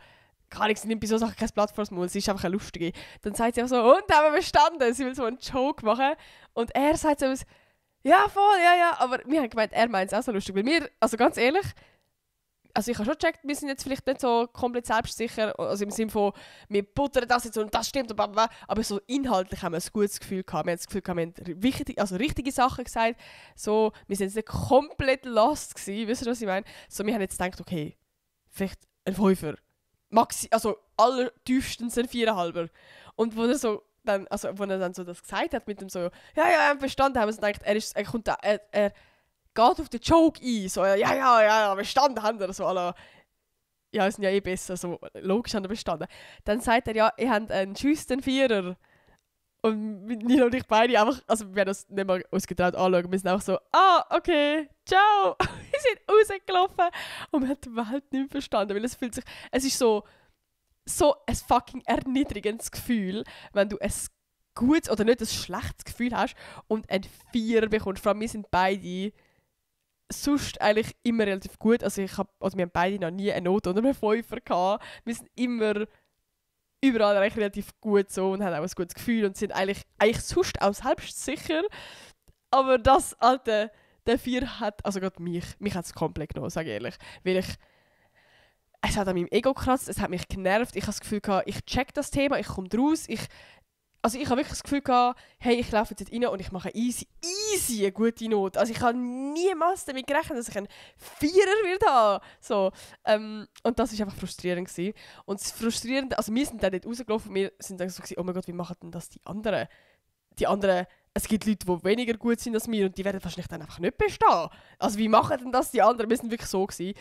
sie nimmt bei so Sachen kein Blatt vor das Maul, sie ist einfach eine Lustige. Dann sagt sie einfach so, und haben wir bestanden? Sie will so einen Joke machen. Und er sagt so, ja voll, ja. Aber wir haben gemeint, er meint es auch so lustig. Weil wir, also ganz ehrlich, also ich habe schon gecheckt, wir sind jetzt vielleicht nicht so komplett selbstsicher, also im Sinne von, wir buttern das jetzt und das stimmt und blablabla. Aber so inhaltlich haben wir ein gutes Gefühl gehabt. Wir haben das Gefühl gehabt, wir haben richtige Sachen gesagt. So, wir sind jetzt nicht komplett lost gewesen, wisst ihr, was ich meine? So, wir haben jetzt gedacht, okay, vielleicht ein Fünfer. Also allertiefstens ein 4,5. Und wo er dann so das gesagt hat, mit dem so, ja, verstanden, haben wir so gedacht, er geht auf den Joke ein, so, ja, bestanden haben wir, so, alle, ja, wir sind ja eh besser, so, logisch haben wir bestanden. Dann sagt er, ja, ihr habt einen schüssen Vierer. Und Nina und ich beide einfach, also wir haben uns nicht mal uns getraut anschauen, wir sind einfach so, okay, ciao. Wir sind rausgelaufen und wir haben die Welt nicht mehr verstanden, weil es ist so ein fucking erniedrigendes Gefühl, wenn du ein gutes oder nicht ein schlechtes Gefühl hast und einen Vierer bekommst. Vor allem wir sind beide sonst eigentlich immer relativ gut, wir haben beide noch nie eine Note oder einen Fünfer gehabt. Wir sind immer überall eigentlich relativ gut so und haben auch ein gutes Gefühl und sind eigentlich sonst auch selbstsicher. Aber das, Alter, der Vier hat, also gerade mich hat es komplett genommen, sage ich ehrlich. Weil es hat an meinem Ego gekratzt, es hat mich genervt. Ich habe das Gefühl gehabt, ich check das Thema, ich komme draus. Ich habe wirklich das Gefühl gehabt, hey, ich laufe jetzt rein und ich mache easy eine gute Note. Also ich habe niemals damit gerechnet, dass ich einen Vierer werde haben. So, und das war einfach frustrierend gewesen. Und das Frustrierende, also wir sind dann nicht rausgelaufen und wir sind dann so gewesen, oh mein Gott, wie machen denn das die anderen? Die anderen, es gibt Leute, die weniger gut sind als wir und die werden wahrscheinlich dann einfach nicht bestehen. Also wie machen denn das die anderen? Wir sind wirklich so gewesen.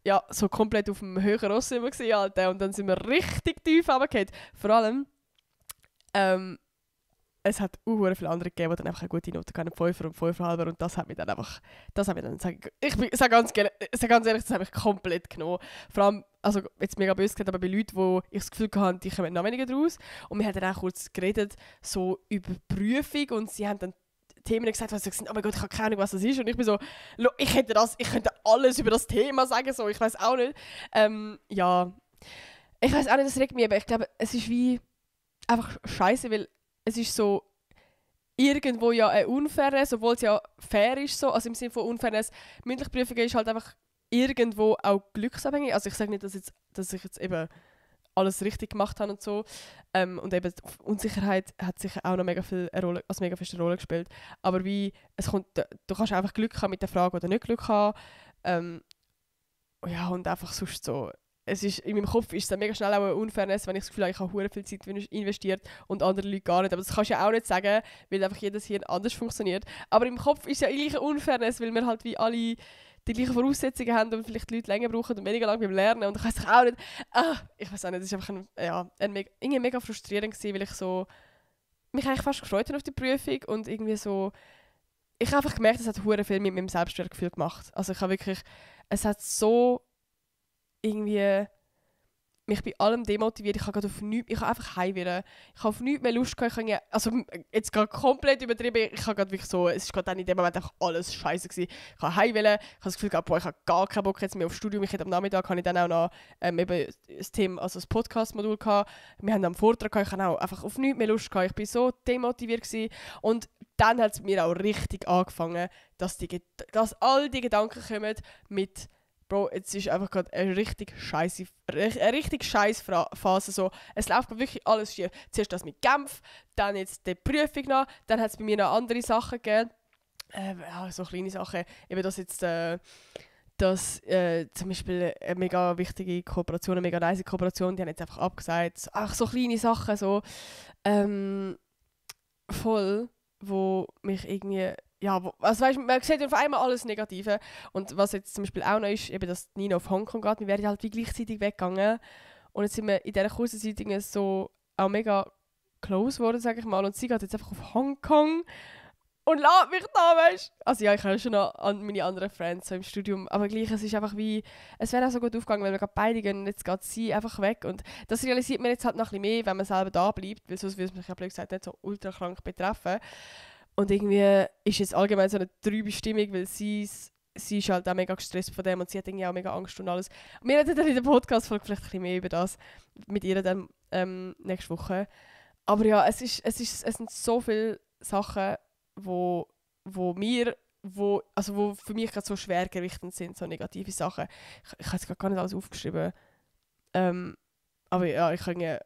Ja, so komplett auf dem höheren Ross sind wir gewesen, Alter. Und dann sind wir richtig tief runtergefallen. Vor allem, es hat viele andere gegeben, die dann einfach eine gute Note hatten, 5 und 5,5 und das hat mich dann ich sage ganz ehrlich, das hat mich komplett genommen. Vor allem, also jetzt mega böse gesagt, aber bei Leuten, wo ich das Gefühl hatte, die kommen noch weniger draus. Und wir haben dann auch kurz geredet, so über Prüfung und sie haben dann Themen gesagt, was sie gesagt haben, oh mein Gott, ich habe keine Ahnung, was das ist. Und ich bin so, ich könnte alles über das Thema sagen, so, ich weiß auch nicht. Ja, ich weiß auch nicht, das regt mich, aber ich glaube, es ist wie einfach scheiße, weil es ist so irgendwo ja ein Unfairness, obwohl es ja fair ist, so, also im Sinne von Unfairness. Mündliche Prüfung ist halt einfach irgendwo auch glücksabhängig. Also ich sage nicht, dass ich jetzt eben alles richtig gemacht habe und so. Und eben Unsicherheit hat sicher auch noch mega feste Rolle gespielt. Aber du kannst einfach Glück haben mit der Frage oder nicht Glück haben. Ja, und einfach sonst so. In meinem Kopf ist es dann mega schnell auch eine Unfairness, wenn ich das Gefühl habe, ich habe sehr viel Zeit investiert und andere Leute gar nicht. Aber das kannst du ja auch nicht sagen, weil einfach jedes Hirn anders funktioniert. Aber im Kopf ist es ja eigentlich eine Unfairness, weil wir halt wie alle die gleichen Voraussetzungen haben und vielleicht die Leute länger brauchen und weniger lang beim Lernen. Und ich weiß auch nicht, ich weiß auch nicht, das war einfach mega frustrierend gewesen, weil ich mich eigentlich fast gefreut habe auf die Prüfung und irgendwie so, ich habe einfach gemerkt, es hat sehr viel mit meinem Selbstwertgefühl gemacht. Also ich habe wirklich, es hat so irgendwie, mich bei allem demotiviert. Ich habe gerade auf nichts, ich habe einfach heim wollen. Ich habe auf nichts mehr Lust gehabt. Also jetzt gerade komplett übertrieben. Ich habe gerade wirklich so, es ist gerade dann in dem Moment einfach alles scheiße gewesen. Ich habe heim wollen. Ich habe das Gefühl gehabt, boah, ich habe gar keinen Bock jetzt mehr aufs Studium. Ich hätte am Nachmittag habe ich dann auch noch eben das Thema, also das Podcast-Modul gehabt. Wir haben am Vortrag gehabt. Ich habe auch einfach auf nichts mehr Lust gehabt. Ich bin so demotiviert gewesen. Und dann hat es mir auch richtig angefangen, dass all die Gedanken kommen mit Bro, jetzt ist einfach gerade eine richtig scheiß Phase. So, es läuft wirklich alles schief. Zuerst das mit Genf, dann jetzt die Prüfung noch, dann hat es bei mir noch andere Sachen gegeben. So kleine Sachen. Eben das jetzt, zum Beispiel eine mega wichtige Kooperation, eine mega nice Kooperation, die haben jetzt einfach abgesagt. Ach, so kleine Sachen, so voll, wo mich irgendwie... Ja, also weißt, man sieht auf einmal alles Negative. Und was jetzt zum Beispiel auch noch ist, eben, dass Nina auf Hongkong geht, wir wären halt wie gleichzeitig weggegangen. Und jetzt sind wir in dieser kurzen Zeit so auch mega close geworden, sage ich mal. Und sie geht jetzt einfach auf Hongkong und lässt mich da, weißt du. Also ja, ich habe schon noch an meine anderen Friends so im Studium, aber gleich, es ist einfach wie, es wäre auch so gut aufgegangen, wenn wir gerade beide gehen und jetzt geht sie einfach weg. Und das realisiert man jetzt halt noch ein bisschen mehr, wenn man selber da bleibt, weil sonst würde es mich ja blöd gesagt nicht so ultra krank betreffen. Und irgendwie ist jetzt allgemein so eine trübe Stimmung, weil sie ist halt auch mega gestresst von dem und sie hat irgendwie auch mega Angst und alles. Und wir reden dann in der Podcast-Folge vielleicht ein bisschen mehr über das mit ihr dann nächste Woche. Aber ja, es sind so viele Sachen, wo für mich gerade so schwergewichtend sind, so negative Sachen. Ich habe jetzt gar nicht alles aufgeschrieben. Aber ja, ich kann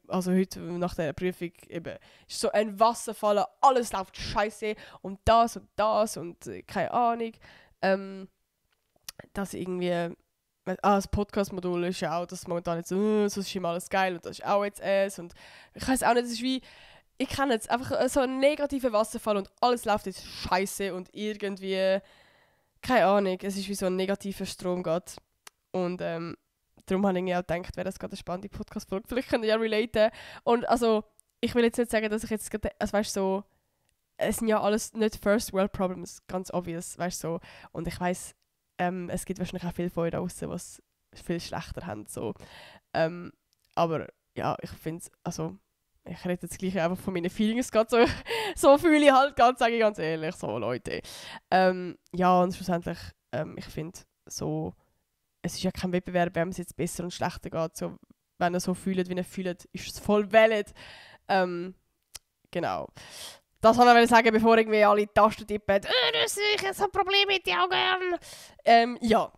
also heute nach der Prüfung eben, ist so ein Wasserfall, alles läuft scheiße und das und keine Ahnung. Dass irgendwie, das Podcast-Modul ist ja auch, dass momentan jetzt so ist immer alles geil und das ist auch jetzt es und ich weiß auch nicht, es ist wie, ich kenne jetzt einfach so einen negativen Wasserfall und alles läuft jetzt scheiße und irgendwie, keine Ahnung, es ist wie so ein negativer Strom geht und darum habe ich auch gedacht, wäre das gerade eine spannende Podcast-Folge. Vielleicht könnt ihr ja relaten. Und also, ich will jetzt nicht sagen, dass ich jetzt gerade, also weißt so, es sind ja alles nicht First World Problems, ganz obvious, weißt so. Und ich weiss, es gibt wahrscheinlich auch viele von euch da draussen, die es viel schlechter haben, so. Aber ja, ich finde es, also, ich rede jetzt gleich einfach von meinen Feelings gerade so, so fühle ich halt ganz, sage ich ganz ehrlich, so Leute. Ja, und schlussendlich, ich finde so, es ist ja kein Wettbewerb, wenn es jetzt besser und schlechter geht. So, wenn ihr so fühlt, wie ihr fühlt, ist es voll valid. Genau. Das wollte ich sagen, bevor irgendwie alle Tasten tippen. Das ist ich so ein Problem mit den Augen. Ja.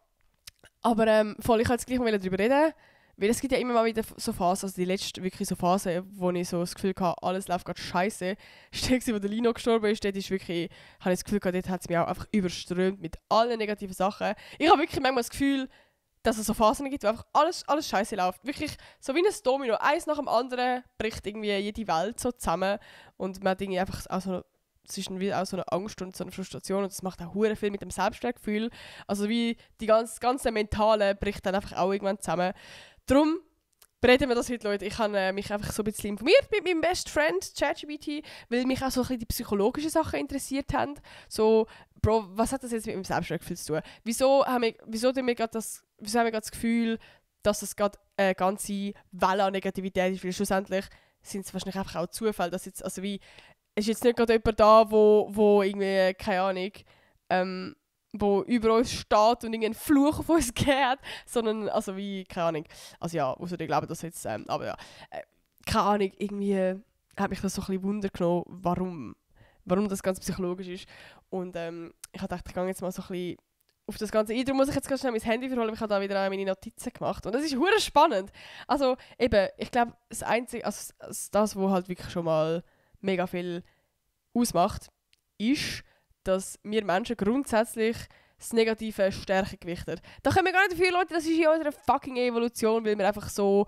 Aber voll, ich wollte jetzt gleich mal darüber reden. Weil es gibt ja immer mal wieder so Phasen, also die letzte wirklich so Phase, wo ich so das Gefühl hatte, alles läuft gerade scheiße. Steht wo der Lino gestorben ist, dort ist wirklich, habe ich das Gefühl gehabt, dort hat es mich auch einfach überströmt mit allen negativen Sachen. Ich habe wirklich manchmal das Gefühl, dass es so Phasen gibt, wo einfach alles scheiße läuft. Wirklich so wie ein Domino. Eins nach dem anderen bricht irgendwie jede Welt so zusammen. Und man hat irgendwie einfach auch so, es ist wie auch so eine Angst und so eine Frustration. Und das macht auch hure viel mit dem Selbstwertgefühl. Also wie die ganze Mentale bricht dann einfach auch irgendwann zusammen. Darum bereden wir das heute, Leute. Ich habe mich einfach so ein bisschen informiert mit meinem Best Friend, ChatGPT, weil mich auch so ein bisschen die psychologischen Sachen interessiert haben. So, Bro, was hat das jetzt mit meinem Selbstwertgefühl zu tun? Wieso haben wir gerade das Gefühl, dass es gerade eine ganze Welle an Negativität ist? Weil schlussendlich sind es wahrscheinlich einfach auch Zufälle, dass jetzt, also wie, es ist jetzt nicht gerade jemand da, wo irgendwie, keine Ahnung, wo über uns steht und einen Fluch auf uns geht, sondern, also wie, keine Ahnung, also ja, außer ich glaube, das jetzt, aber ja, keine Ahnung, irgendwie hat mich das so ein bisschen Wunder genommen, warum das ganz psychologisch ist. Und ich habe gedacht, ich gehe jetzt mal so ein bisschen auf das Ganze ein. Darum muss ich jetzt ganz schnell mein Handy verholen, weil ich habe da wieder meine Notizen gemacht. Und das ist hure spannend. Also eben, ich glaube, das Einzige, also das, was halt wirklich schon mal mega viel ausmacht, ist, dass wir Menschen grundsätzlich das Negative stärker gewichten. Da können wir gar nicht dafür, Leute, das ist in unserer fucking Evolution, weil wir einfach so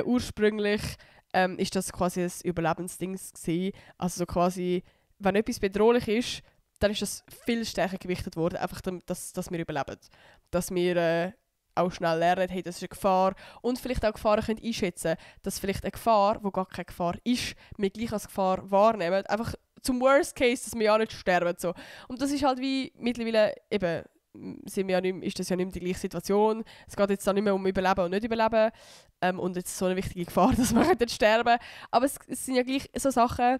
ursprünglich ist das quasi ein Überlebensding gewesen. Also so quasi, wenn etwas bedrohlich ist, dann ist das viel stärker gewichtet worden, einfach dass wir überleben. Dass wir auch schnell lernen, hey, das ist eine Gefahr und vielleicht auch Gefahren können einschätzen, dass vielleicht eine Gefahr, wo gar keine Gefahr ist, wir gleich als Gefahr wahrnehmen. Einfach zum Worst Case, dass wir ja nicht sterben. So. Und das ist halt wie mittlerweile eben sind wir ja nicht, ist das ja nicht mehr die gleiche Situation. Es geht jetzt auch nicht mehr um Überleben und nicht Überleben. Und jetzt so eine wichtige Gefahr, dass wir sterben könnten. Aber es sind ja gleich so Sachen,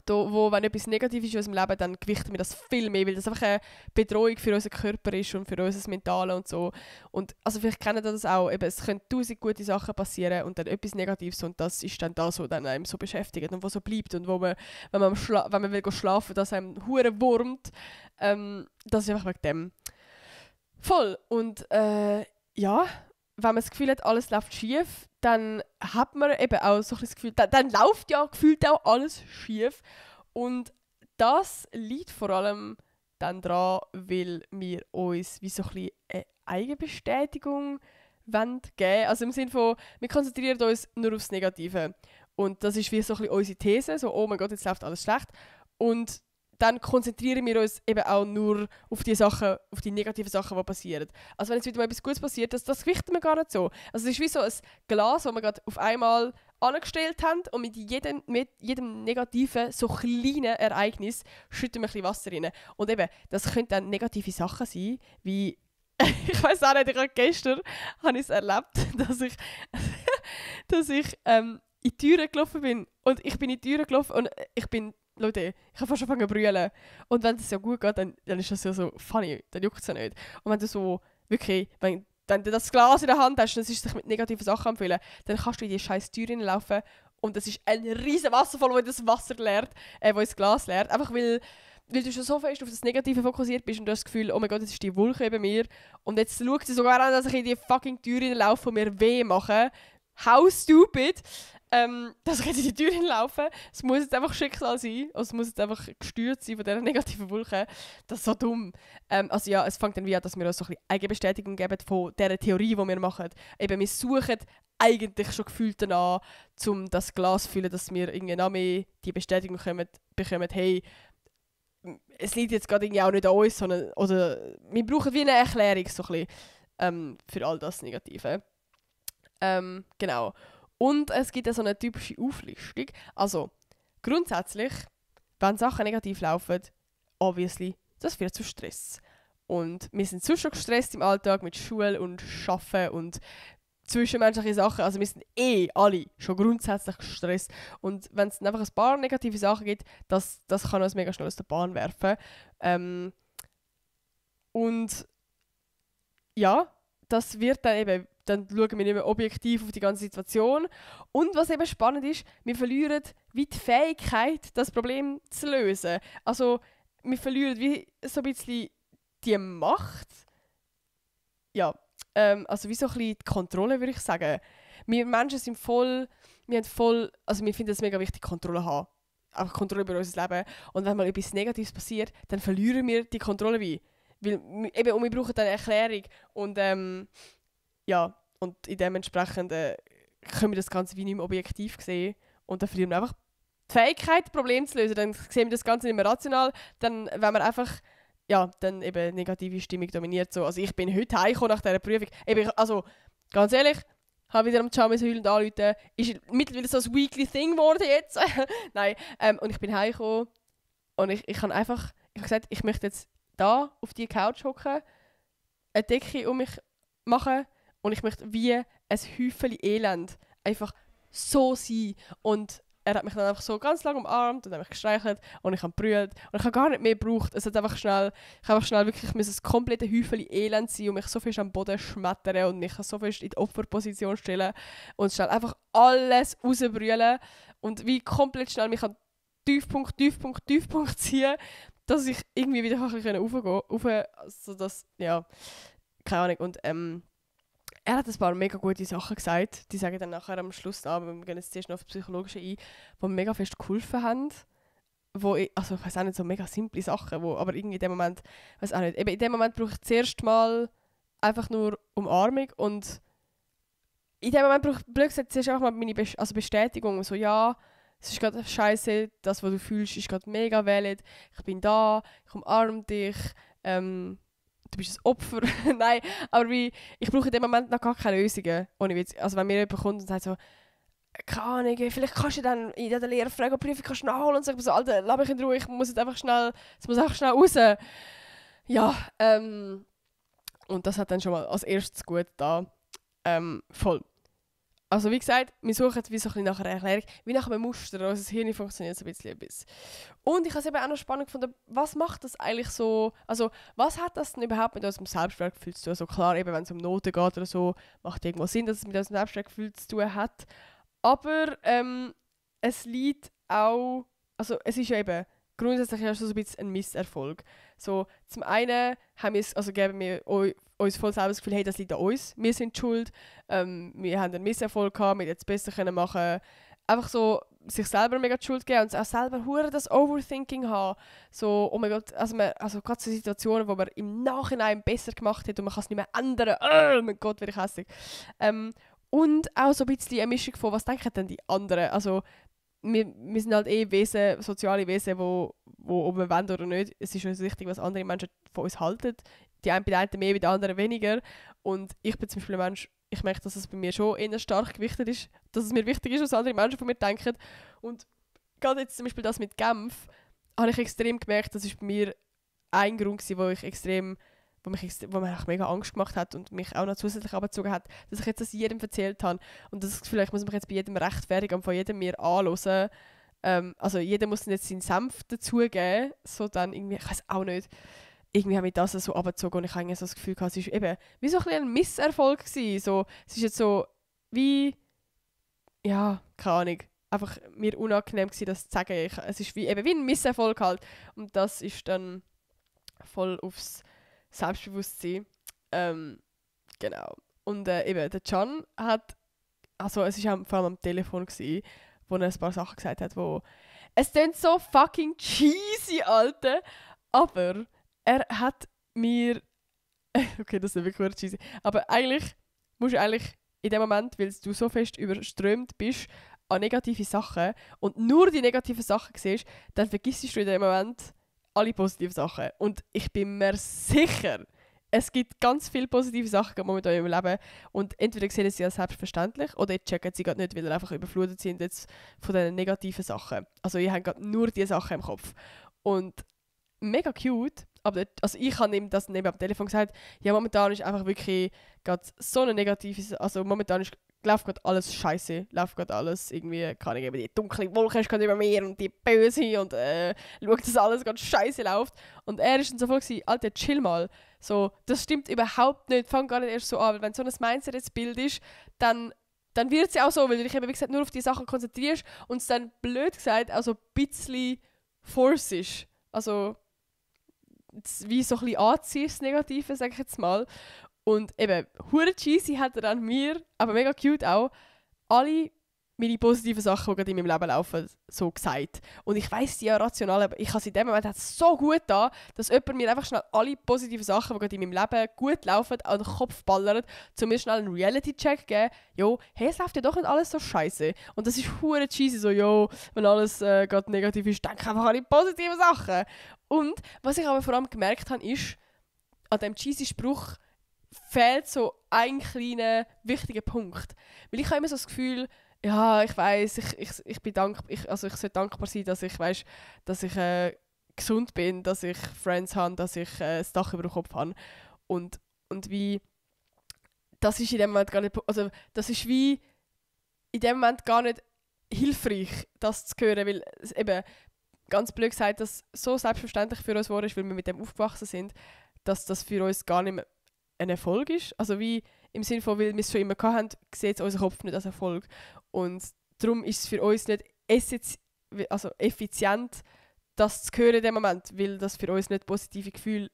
wo, wenn etwas Negatives ist in unserem Leben, dann gewichten wir das viel mehr, weil das einfach eine Bedrohung für unseren Körper ist und für unser Mentale und so. Und also vielleicht kennen das auch, eben, es können 1000 gute Sachen passieren und dann etwas Negatives und das ist dann das, was dann einem so beschäftigt und was so bleibt und wo man, wenn man will schlafen, dass einem hure wurmt. Das ist einfach wegen dem. Voll. Und ja, wenn man das Gefühl hat, alles läuft schief, dann hat man eben auch so ein das Gefühl, dann läuft ja gefühlt auch alles schief. Und das liegt vor allem dann daran, weil wir uns wie so ein bisschen eine Eigenbestätigung geben wollen. Also im Sinne von, wir konzentrieren uns nur aufs Negative. Und das ist wie so ein bisschen unsere These, so, oh mein Gott, jetzt läuft alles schlecht. Und dann konzentrieren wir uns eben auch nur auf die Sachen, auf die negativen Sachen, die passieren. Also wenn jetzt wieder mal etwas Gutes passiert, das gewichten wir gar nicht so. Also es ist wie so ein Glas, das wir gerade auf einmal angestellt haben und mit jedem negativen, so kleinen Ereignis schütten wir ein bisschen Wasser rein. Und eben, das können dann negative Sachen sein, wie ich weiss auch nicht, gestern habe ich es erlebt, dass ich in die Türe gelaufen bin. Und ich bin in die Türe gelaufen und Leute, ich habe fast angefangen zu brüllen. Und wenn es ja gut geht, dann ist das ja so funny, dann juckt es ja nicht. Und wenn du so, wirklich, wenn du das Glas in der Hand hast und es ist sich mit negativen Sachen anfühlen, dann kannst du in die scheiß Tür hineinlaufen und es ist ein riesen Wasserfall, wo das Wasser leert, wo das Glas leert. Einfach weil du schon so fest auf das Negative fokussiert bist und du hast das Gefühl, oh mein Gott, jetzt ist die Wolke über mir. Und jetzt schaut sie sogar an, dass ich in die fucking Tür hineinlaufe und mir weh mache. How stupid! Dass ich jetzt in die Tür hinlaufe. Es muss jetzt einfach Schicksal sein. Also es muss jetzt einfach gesteuert sein von dieser negativen Wolke. Das ist so dumm. Also ja, es fängt dann wie an, dass wir uns so ein bisschen Eigenbestätigung geben von dieser Theorie, die wir machen. Eben, wir suchen eigentlich schon gefühlt danach, um das Glas zu füllen, dass wir irgendwie noch mehr die Bestätigung bekommen, hey, es liegt jetzt gerade irgendwie auch nicht an uns, sondern oder wir brauchen wie eine Erklärung so ein bisschen, für all das Negative. Genau. Und es gibt so eine typische Auflistung. Also, grundsätzlich, wenn Sachen negativ laufen, obviously, das führt zu Stress. Und wir sind sonst schon gestresst im Alltag mit Schule und Arbeiten und zwischenmenschliche Sachen. Also wir sind alle schon grundsätzlich gestresst. Und wenn es einfach ein paar negative Sachen gibt, das kann uns mega schnell aus der Bahn werfen. Und ja, das wird dann eben, dann schauen wir nicht mehr objektiv auf die ganze Situation. Und was eben spannend ist, wir verlieren wie die Fähigkeit, das Problem zu lösen. Also wir verlieren wie so ein bisschen die Macht. Ja, also wie so ein bisschen die Kontrolle, würde ich sagen. Wir Menschen sind also wir finden es mega wichtig, Kontrolle zu haben. Auch Kontrolle über unser Leben. Und wenn mal etwas Negatives passiert, dann verlieren wir die Kontrolle wie. Weil, eben, und wir brauchen dann eine Erklärung. Und ja, und dementsprechend können wir das Ganze wie nicht mehr objektiv sehen. Und dann verlieren wir einfach die Fähigkeit, Probleme zu lösen. Dann sehen wir das Ganze nicht mehr rational. Dann, wenn wir einfach, ja, dann eben negative Stimmung dominiert. So. Also ich bin heute heimgekommen nach dieser Prüfung. Also, ganz ehrlich, habe wieder am Charme heulend anrufen. Ist mittlerweile so ein Weekly Thing geworden jetzt. Nein, und ich bin heimgekommen und ich habe gesagt, ich möchte jetzt da auf die Couch hocken, eine Decke um mich machen und ich möchte wie ein Häufchen Elend einfach so sein. Und er hat mich dann einfach so ganz lange umarmt und hat mich gestreichelt und ich habe gebrüllt und ich habe gar nicht mehr gebraucht. Ich habe einfach schnell wirklich ein komplettes Häufchen Elend sein und mich so fest am Boden schmettern und mich so fest in die Opferposition stellen und schnell einfach alles rausbrüllen und wie komplett schnell mich an Tiefpunkt ziehen, dass ich irgendwie wieder ein bisschen raufgehen kann. Also das, ja, keine Ahnung. Und er hat ein paar mega gute Sachen gesagt. Die sagen dann nachher am Schluss an, wir gehen jetzt zuerst noch auf das Psychologische ein, die mir mega fest geholfen haben. Ich weiß auch nicht, so mega simple Sachen, aber irgendwie in dem Moment, weiß auch nicht, eben in dem Moment brauche ich zuerst mal einfach nur Umarmung und in dem Moment brauche ich zuerst einfach mal meine Bestätigung, so ja, es ist gerade scheiße, das, was du fühlst, ist gerade mega valid, ich bin da, ich umarme dich, du bist ein Opfer. Nein, aber ich brauche in dem Moment noch gar keine Lösungen. Ohne Witz. Also wenn mir jemand kommt und sagt so, keine Ahnung, vielleicht kannst du dann in der Lehre fragen, Prüfung kannst du nachholen und sagen so, Alter, lass mich in Ruhe, es muss einfach schnell raus. Ja, und das hat dann schon mal als erstes gut da. Voll. Also wie gesagt, wir suchen wie so ein bisschen nach einer Erklärung, wie nach einem Muster. Unser Hirn funktioniert so ein bisschen etwas. Und ich habe es eben auch noch spannend gefunden, was macht das eigentlich so, also was hat das denn überhaupt mit unserem Selbstwertgefühl zu tun? Also klar, eben wenn es um Noten geht oder so, macht irgendwo Sinn, dass es mit unserem Selbstwertgefühl zu tun hat. Aber es liegt auch, also es ist ja eben grundsätzlich ja schon so ein bisschen ein Misserfolg. So, zum einen haben wir, also geben wir uns voll selber das Gefühl, hey, das liegt an uns, wir sind die schuld, wir haben einen Misserfolg gehabt, wir hätten es besser können machen. Einfach so sich selber mega die Schuld geben und auch selber hure das Overthinking haben. So, oh mein Gott, also gerade so Situationen, wo man im Nachhinein besser gemacht hat und man kann es nicht mehr ändern. Oh mein Gott, werde ich hässlich. Und auch so ein bisschen eine Mischung von, was denken denn die anderen? Also, wir sind halt Wesen, soziale Wesen, wo ob wir wollen oder nicht, es ist uns wichtig, was andere Menschen von uns halten. Die einen bei den einen mehr, bei den anderen weniger. Und ich bin zum Beispiel ein Mensch, ich merke, dass es bei mir schon eher stark gewichtet ist, dass es mir wichtig ist, was andere Menschen von mir denken. Und gerade jetzt zum Beispiel das mit Genf, habe ich extrem gemerkt, das ist bei mir ein Grund gewesen, wo mir mega Angst gemacht hat und mich auch noch zusätzlich abgezogen hat, dass ich jetzt das jedem erzählt habe. Und das Gefühl, ich muss mich jetzt bei jedem rechtfertigen und von jedem mir anhören. Also jeder muss jetzt seinen Senf dazugeben. So dann irgendwie, ich weiß auch nicht, irgendwie habe ich das so abgezogen und ich habe so das Gefühl gehabt, es ist eben wie so ein Misserfolg gewesen. So, es ist jetzt so wie, ja, keine Ahnung, einfach mir unangenehm gewesen, das zu sagen. Es ist eben wie ein Misserfolg halt. Und das ist dann voll aufs Selbstbewusstsein. Genau. Und eben, der Can hat, also es war vor allem am Telefon gewesen, wo er ein paar Sachen gesagt hat, wo es klingt so fucking cheesy, Alter, aber er hat mir, okay, das ist wirklich cheesy, aber eigentlich musst du in dem Moment, weil du so fest überströmt bist an negative Sachen und nur die negativen Sachen siehst, dann vergisst du in dem Moment alle positiven Sachen. Und ich bin mir sicher, es gibt ganz viele positive Sachen momentan im Leben und entweder sehen sie als selbstverständlich oder checken sie gerade nicht, weil sie einfach überflutet sind jetzt von diesen negativen Sachen. Also ich habe gerade nur diese Sachen im Kopf. Und mega cute, aber also ich habe ihm das neben am Telefon gesagt, ja momentan ist einfach wirklich gerade so eine negative, also momentan läuft gerade alles scheiße, läuft gerade alles irgendwie, kann ich eben, die dunkle Wolke ist gerade über mir und die Böse und schaut, dass alles gerade scheiße läuft. Und er ist dann so voll gewesen, Alter, chill mal. So, das stimmt überhaupt nicht, fang gar nicht erst so an, weil wenn so ein Mindset jetzt Bild ist, dann wird es ja auch so, weil du dich eben, wie gesagt, nur auf die Sachen konzentrierst und es dann, blöd gesagt, auch so ein bisschen Force ist. Also, wie so ein bisschen anziehst, das Negative, sag ich jetzt mal. Und eben, hure cheesy hat er an mir, aber mega cute auch, alle meine positiven Sachen, die gerade in meinem Leben laufen, so gesagt. Und ich weiss die ja rational, aber ich habe in dem Moment so gut da, dass jemand mir einfach schnell alle positiven Sachen, die gerade in meinem Leben gut laufen, an den Kopf ballert, zu mir schnell einen Reality-Check geben. Jo, hey, es läuft ja doch nicht alles so scheiße. Und das ist hure cheesy, so, jo, wenn alles gerade negativ ist, denke einfach an die positiven Sachen. Und was ich aber vor allem gemerkt habe, ist, an diesem cheesy Spruch fehlt so ein kleiner, wichtiger Punkt. Weil ich habe immer so das Gefühl, ja, ich weiss, ich bin dankbar, ich sollte dankbar sein, dass ich weiss, dass ich gesund bin, dass ich Friends habe, dass ich das Dach über dem Kopf habe. Und wie, das ist in dem Moment gar nicht, also das ist wie in dem Moment gar nicht hilfreich, das zu hören, weil es eben, ganz blöd gesagt, dass so selbstverständlich für uns ist, weil wir mit dem aufgewachsen sind, dass das für uns gar nicht mehr ein Erfolg ist. Also wie im Sinne von, weil wir es schon immer hatten, sieht unser Kopf nicht als Erfolg. Und darum ist es für uns nicht effizient, das zu hören in dem Moment, weil das für uns nicht positive Gefühle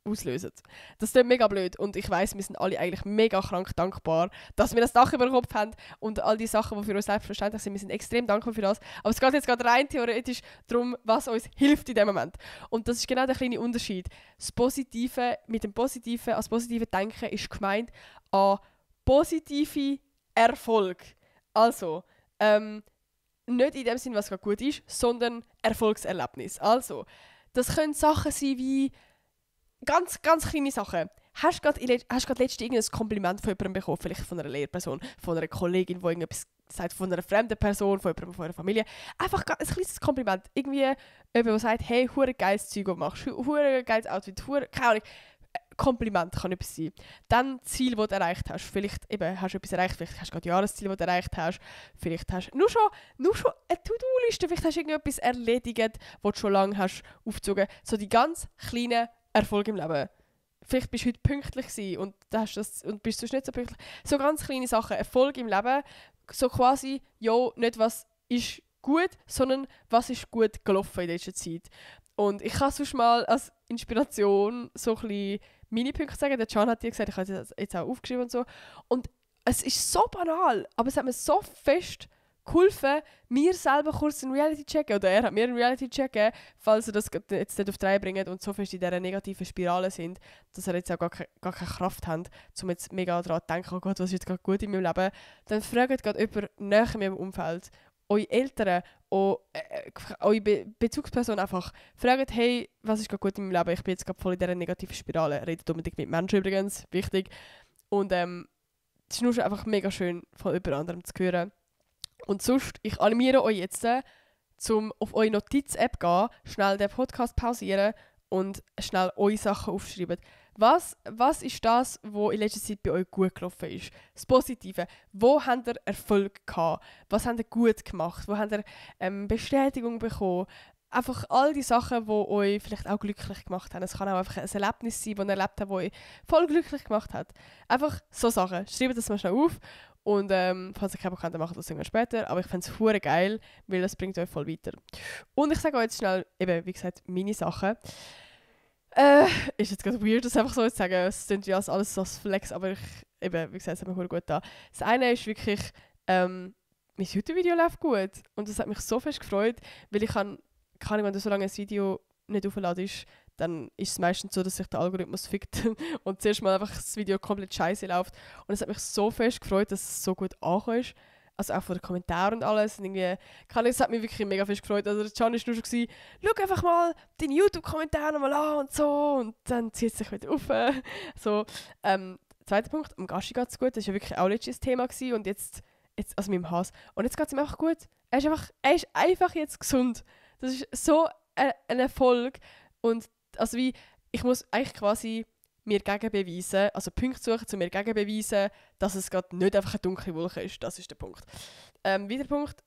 auslösen. Das ist mega blöd und ich weiss, wir sind alle eigentlich mega krank dankbar, dass wir das Dach über den Kopf haben und all die Sachen, die für uns selbstverständlich sind, wir sind extrem dankbar für das. Aber es geht jetzt gerade rein theoretisch darum, was uns hilft in dem Moment. Und das ist genau der kleine Unterschied. Das Positive, mit dem Positiven, als positive Denken ist gemeint an positive Erfolg. Also, nicht in dem Sinn, was gerade gut ist, sondern Erfolgserlebnis. Also, das können Sachen sein wie ganz, ganz kleine Sachen. Hast du gerade letztens irgendein Kompliment von jemandem bekommen, vielleicht von einer Lehrperson, von einer Kollegin, die irgendetwas sagt von einer fremden Person, von jemandem von einer Familie, einfach ein kleines Kompliment. Irgendwie jemand, der sagt, hey, hure geiles Zeug, was du machst, hure geiles Outfit, keine Ahnung. Kompliment kann etwas sein. Dann Ziel, das du erreicht hast. Vielleicht eben, hast du etwas erreicht, vielleicht hast du gerade Jahresziel, das du erreicht hast. Vielleicht hast du nur schon eine To-Do-Liste, vielleicht hast du irgendetwas erledigt, was du schon lange hast aufgezogen. So die ganz kleinen Erfolge im Leben. Vielleicht bist du heute pünktlich gewesen und bist sonst nicht so pünktlich. So ganz kleine Sachen, Erfolg im Leben. So quasi, ja, nicht was ist gut, sondern was ist gut gelaufen in dieser Zeit. Und ich kann sonst mal als Inspiration so ein bisschen Mini-Punkte sagen. Der Can hat dir gesagt, ich habe das jetzt auch aufgeschrieben und so. Und es ist so banal, aber es hat mir so fest geholfen, mir selber kurz einen Reality-Check oder er hat mir einen Reality-Check gegeben, falls er das jetzt nicht auf die Reihe bringt und so fest in dieser negativen Spirale sind, dass er jetzt auch gar keine Kraft hat, um jetzt mega daran zu denken, oh Gott, was ist jetzt gerade gut in meinem Leben, dann fragt gerade jemand näher in meinem Umfeld, eure Eltern, eure Bezugsperson einfach, fragt, hey, was ist gerade gut in meinem Leben, ich bin jetzt gerade voll in dieser negativen Spirale, redet unbedingt mit Menschen übrigens, wichtig. Und es ist nur schon einfach mega schön, von jemand anderem zu hören. Und sonst, ich animiere euch jetzt, zum auf eure Notiz-App gehen, schnell den Podcast pausieren und schnell eure Sachen aufschreiben. Was ist das, was in letzter Zeit bei euch gut gelaufen ist? Das Positive. Wo habt ihr Erfolg gehabt? Was habt ihr gut gemacht? Wo habt ihr Bestätigung bekommen? Einfach all die Sachen, die euch vielleicht auch glücklich gemacht haben. Es kann auch einfach ein Erlebnis sein, das ihr erlebt habt, das euch voll glücklich gemacht hat. Einfach so Sachen. Schreibt das mal schnell auf. Und falls ihr keinen Bock habt, dann macht das irgendwann später. Aber ich fände es hure geil, weil das bringt euch voll weiter. Und ich sage euch jetzt schnell, eben, wie gesagt, meine Sachen. Ist jetzt gerade weird, das einfach so zu sagen. Es klingt ja alles so als Flex, aber wie gesagt, es hat mir hure gut da. Das eine ist wirklich, mein YouTube-Video läuft gut. Und das hat mich so fest gefreut, weil ich kann wenn du so lange ein Video nicht aufladest, dann ist es meistens so, dass sich der Algorithmus fickt und zuerst mal einfach das Video komplett scheiße läuft. Und es hat mich so fest gefreut, dass es so gut angekommen ist. Also auch von den Kommentaren und alles. Und irgendwie, es hat mich wirklich mega fest gefreut. Also der Can war nur schon, schau einfach mal deine YouTube-Kommentare mal an und so. Und dann zieht es sich wieder auf. So, zweiter Punkt, am Gaschi geht es gut. Das war ja wirklich auch letztes Thema gewesen. Und jetzt also mit dem Hass. Und jetzt geht es ihm einfach gut. Er ist einfach jetzt gesund. Das ist so ein Erfolg. Und also ich muss eigentlich quasi mir gegenbeweisen, also Punkte suchen, um mir gegenbeweisen, dass es gerade nicht einfach eine dunkle Wolke ist. Das ist der Punkt. Weiter Punkt,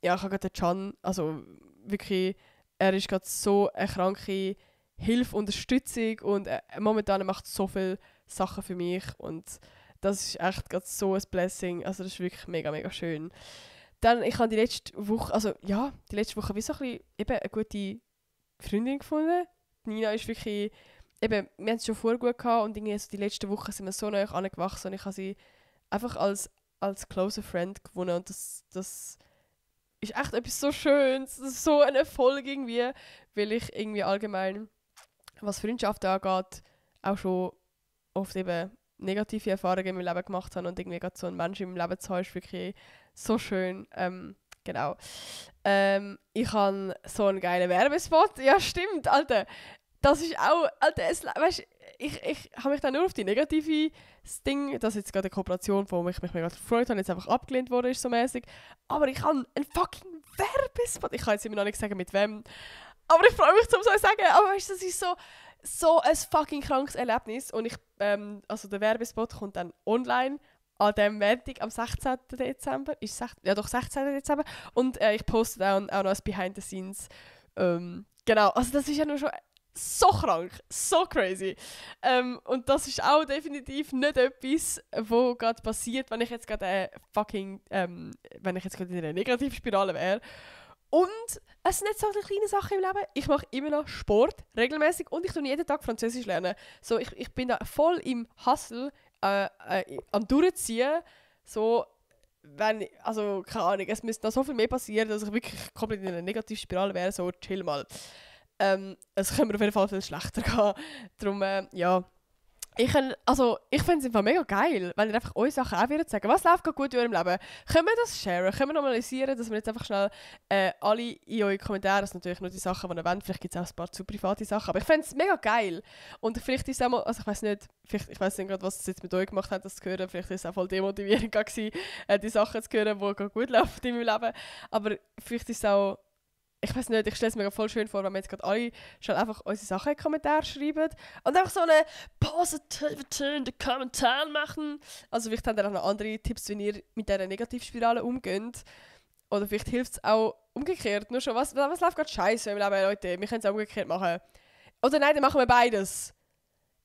ja, ich habe gerade den Can, also wirklich, er ist gerade so eine kranke Hilfe, Unterstützung und momentan macht so viele Sachen für mich und das ist echt gerade so ein Blessing. Also das ist wirklich mega, mega schön. Dann, ich habe die letzte Woche wie so ein bisschen eben eine gute Freundin gefunden. Nina ist wirklich, eben, wir haben es schon vorher gut gehabt und irgendwie so die letzten Wochen sind wir so nahe angewachsen und ich habe sie einfach als closer Friend gewonnen und das ist echt etwas so Schönes, das ist so ein Erfolg irgendwie, weil ich irgendwie allgemein, was Freundschaft angeht, auch schon oft eben negative Erfahrungen in meinem Leben gemacht habe und irgendwie gerade so einen Menschen im Leben zu haben, ist wirklich so schön. Genau. Ich habe so einen geilen Werbespot. Ja, stimmt, Alter. Das ist auch, Alter, weißt, ich habe mich dann nur auf die negative Ding, dass jetzt gerade eine Kooperation, wo ich mich mega gefreut habe, jetzt einfach abgelehnt wurde, ist so mäßig. Aber ich habe einen fucking Werbespot. Ich kann jetzt immer noch nicht sagen, mit wem. Aber ich freue mich, um so zu sagen. Aber weißt du, das ist so ein fucking krankes Erlebnis. Und also der Werbespot kommt dann online an dem Montag am 16. Dezember. Ja doch, 16. Dezember. Und ich poste dann auch noch ein Behind the Scenes. Genau, also das ist ja nur schon so krank, so crazy. Und das ist auch definitiv nicht etwas, was gerade passiert, wenn ich jetzt gerade wenn ich jetzt gerade in einer Negativspirale wäre. Und es sind nicht so kleine Sachen im Leben. Ich mache immer noch Sport, regelmäßig, und ich tue jeden Tag Französisch lernen. So, ich bin da voll im Hustle am Durchziehen. So, also keine Ahnung, es müsste noch so viel mehr passieren, dass ich wirklich komplett in einer Negativspirale wäre. So, chill mal. Es könnte mir auf jeden Fall viel schlechter gehen. Darum, ja, Ich fände es einfach mega geil, wenn ihr einfach eure Sachen auch würdet sagen. Was läuft gerade gut in eurem Leben? Können wir das sharen? Können wir normalisieren, dass wir jetzt einfach schnell alle in eure Kommentare, das sind natürlich nur die Sachen, die ihr wollt, vielleicht gibt es auch ein paar zu private Sachen, aber ich fände es mega geil. Und vielleicht ist es auch mal, also ich weiß nicht gerade, was es jetzt mit euch gemacht hat, das zu hören, vielleicht ist es auch voll demotivierend gewesen, die Sachen zu hören, die gerade gut laufen in meinem Leben, aber vielleicht ist es auch, ich weiß nicht, ich stelle es mir voll schön vor, wenn wir jetzt gerade alle schon einfach unsere Sachen in die Kommentare schreiben und einfach so eine Positivity in den Kommentaren machen. Also vielleicht habt ihr auch noch andere Tipps, wie ihr mit dieser Negativspirale umgeht. Oder vielleicht hilft es auch umgekehrt. Nur schon, was läuft gerade scheiße im Leben, Leute? Wir können es auch umgekehrt machen. Oder nein, dann machen wir beides.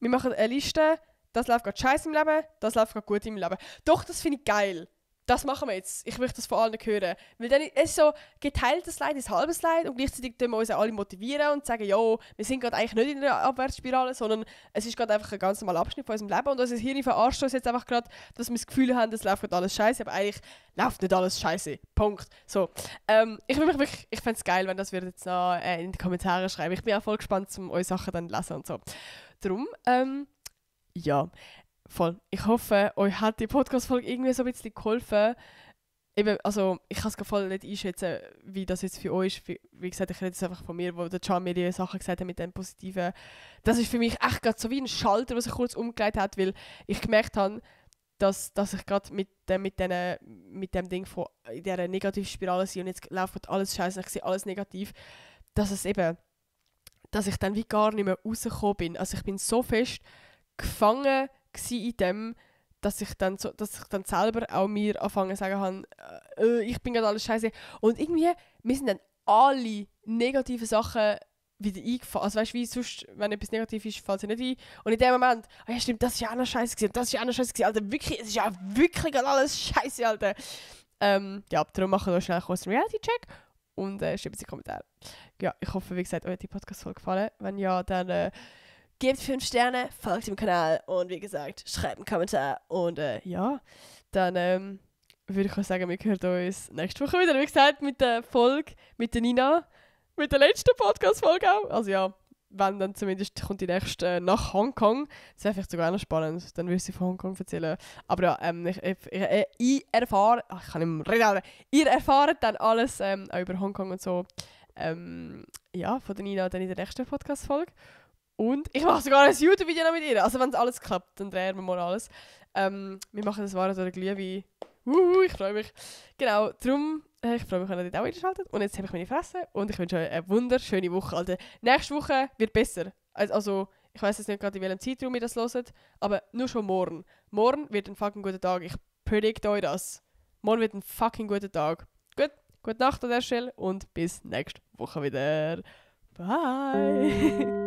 Wir machen eine Liste, das läuft gerade scheiße im Leben, das läuft gerade gut im Leben. Doch, das finde ich geil. Das machen wir jetzt. Ich möchte das von allen hören. Weil dann ist es so, geteiltes Leid ist halbes Leid und gleichzeitig tun wir uns alle motivieren und sagen, ja, wir sind gerade eigentlich nicht in einer Abwärtsspirale, sondern es ist gerade einfach ein ganz normaler Abschnitt von unserem Leben und unser Hirn verarscht uns jetzt einfach gerade, dass wir das Gefühl haben, es läuft gerade alles scheiße, aber eigentlich läuft nicht alles scheiße. Punkt. So. Ich fände es geil, wenn das wir jetzt noch in die Kommentare schreiben. Ich bin auch voll gespannt, um eure Sachen dann zu lesen und so. Darum, ja. Voll. Ich hoffe, euch hat die Podcast-Folge irgendwie so ein bisschen geholfen. Eben, also, ich kann es voll nicht einschätzen, wie das jetzt für euch ist. Wie gesagt, ich rede jetzt einfach von mir, wo der Can mir die Sachen gesagt hat mit dem Positiven. Das ist für mich echt gerade so wie ein Schalter, was sich kurz umgelegt hat, weil ich gemerkt habe, dass ich gerade mit dem Ding von in dieser Negativspirale bin und jetzt läuft alles scheiße und ich sehe alles negativ, dass ich dann wie gar nicht mehr rausgekommen bin. Also ich bin so fest gefangen in dem, dass ich dann selber auch mir anfangen zu sagen habe, ich bin gerade alles scheiße. Und irgendwie, mir sind dann alle negativen Sachen wieder eingefallen. Also weißt du, wie sonst, wenn etwas negativ ist, fällt es nicht ein. Und in dem Moment, ja stimmt, das ist ja auch noch scheiße gewesen, das ist ja auch noch scheiße gewesen, Alter, wirklich, es ist ja wirklich gerade alles scheiße, Alter. Ja, darum machen wir schnell kurz einen Reality-Check und schreiben Sie in die Kommentare. Ja, ich hoffe, wie gesagt, euch hat die Podcast-Folge gefallen. Wenn ja, dann gebt 5 Sterne, folgt dem Kanal und wie gesagt, schreibt einen Kommentar. Und ja, dann würde ich auch sagen, wir hören uns nächste Woche wieder. Wie gesagt, mit der Folge mit der Nina, mit der letzten Podcast-Folge auch. Also ja, wenn dann zumindest kommt die nächste nach Hongkong. Das wäre vielleicht sogar noch spannend, dann würde ich sie von Hongkong erzählen. Aber ja, ich erfahre, ich kann nicht mehr reden, ihr erfahrt dann alles auch über Hongkong und so. Ja, von der Nina dann in der nächsten Podcast-Folge. Und ich mache sogar ein YouTube-Video noch mit ihr. Also wenn es alles klappt, dann drehen wir mal alles. Wir machen das Waren oder Glühwein. Ich freue mich. Genau, darum, ich freue mich, wenn ihr dort auch einschaltet. Und jetzt habe ich meine Fresse und ich wünsche euch eine wunderschöne Woche. Alter. Nächste Woche wird besser. Also, ich weiß jetzt nicht gerade, in welchem Zeitraum ihr das hört, aber nur schon morgen. Morgen wird ein fucking guter Tag. Ich predict euch das. Morgen wird ein fucking guter Tag. Gut, gute Nacht an der Stelle und bis nächste Woche wieder. Bye!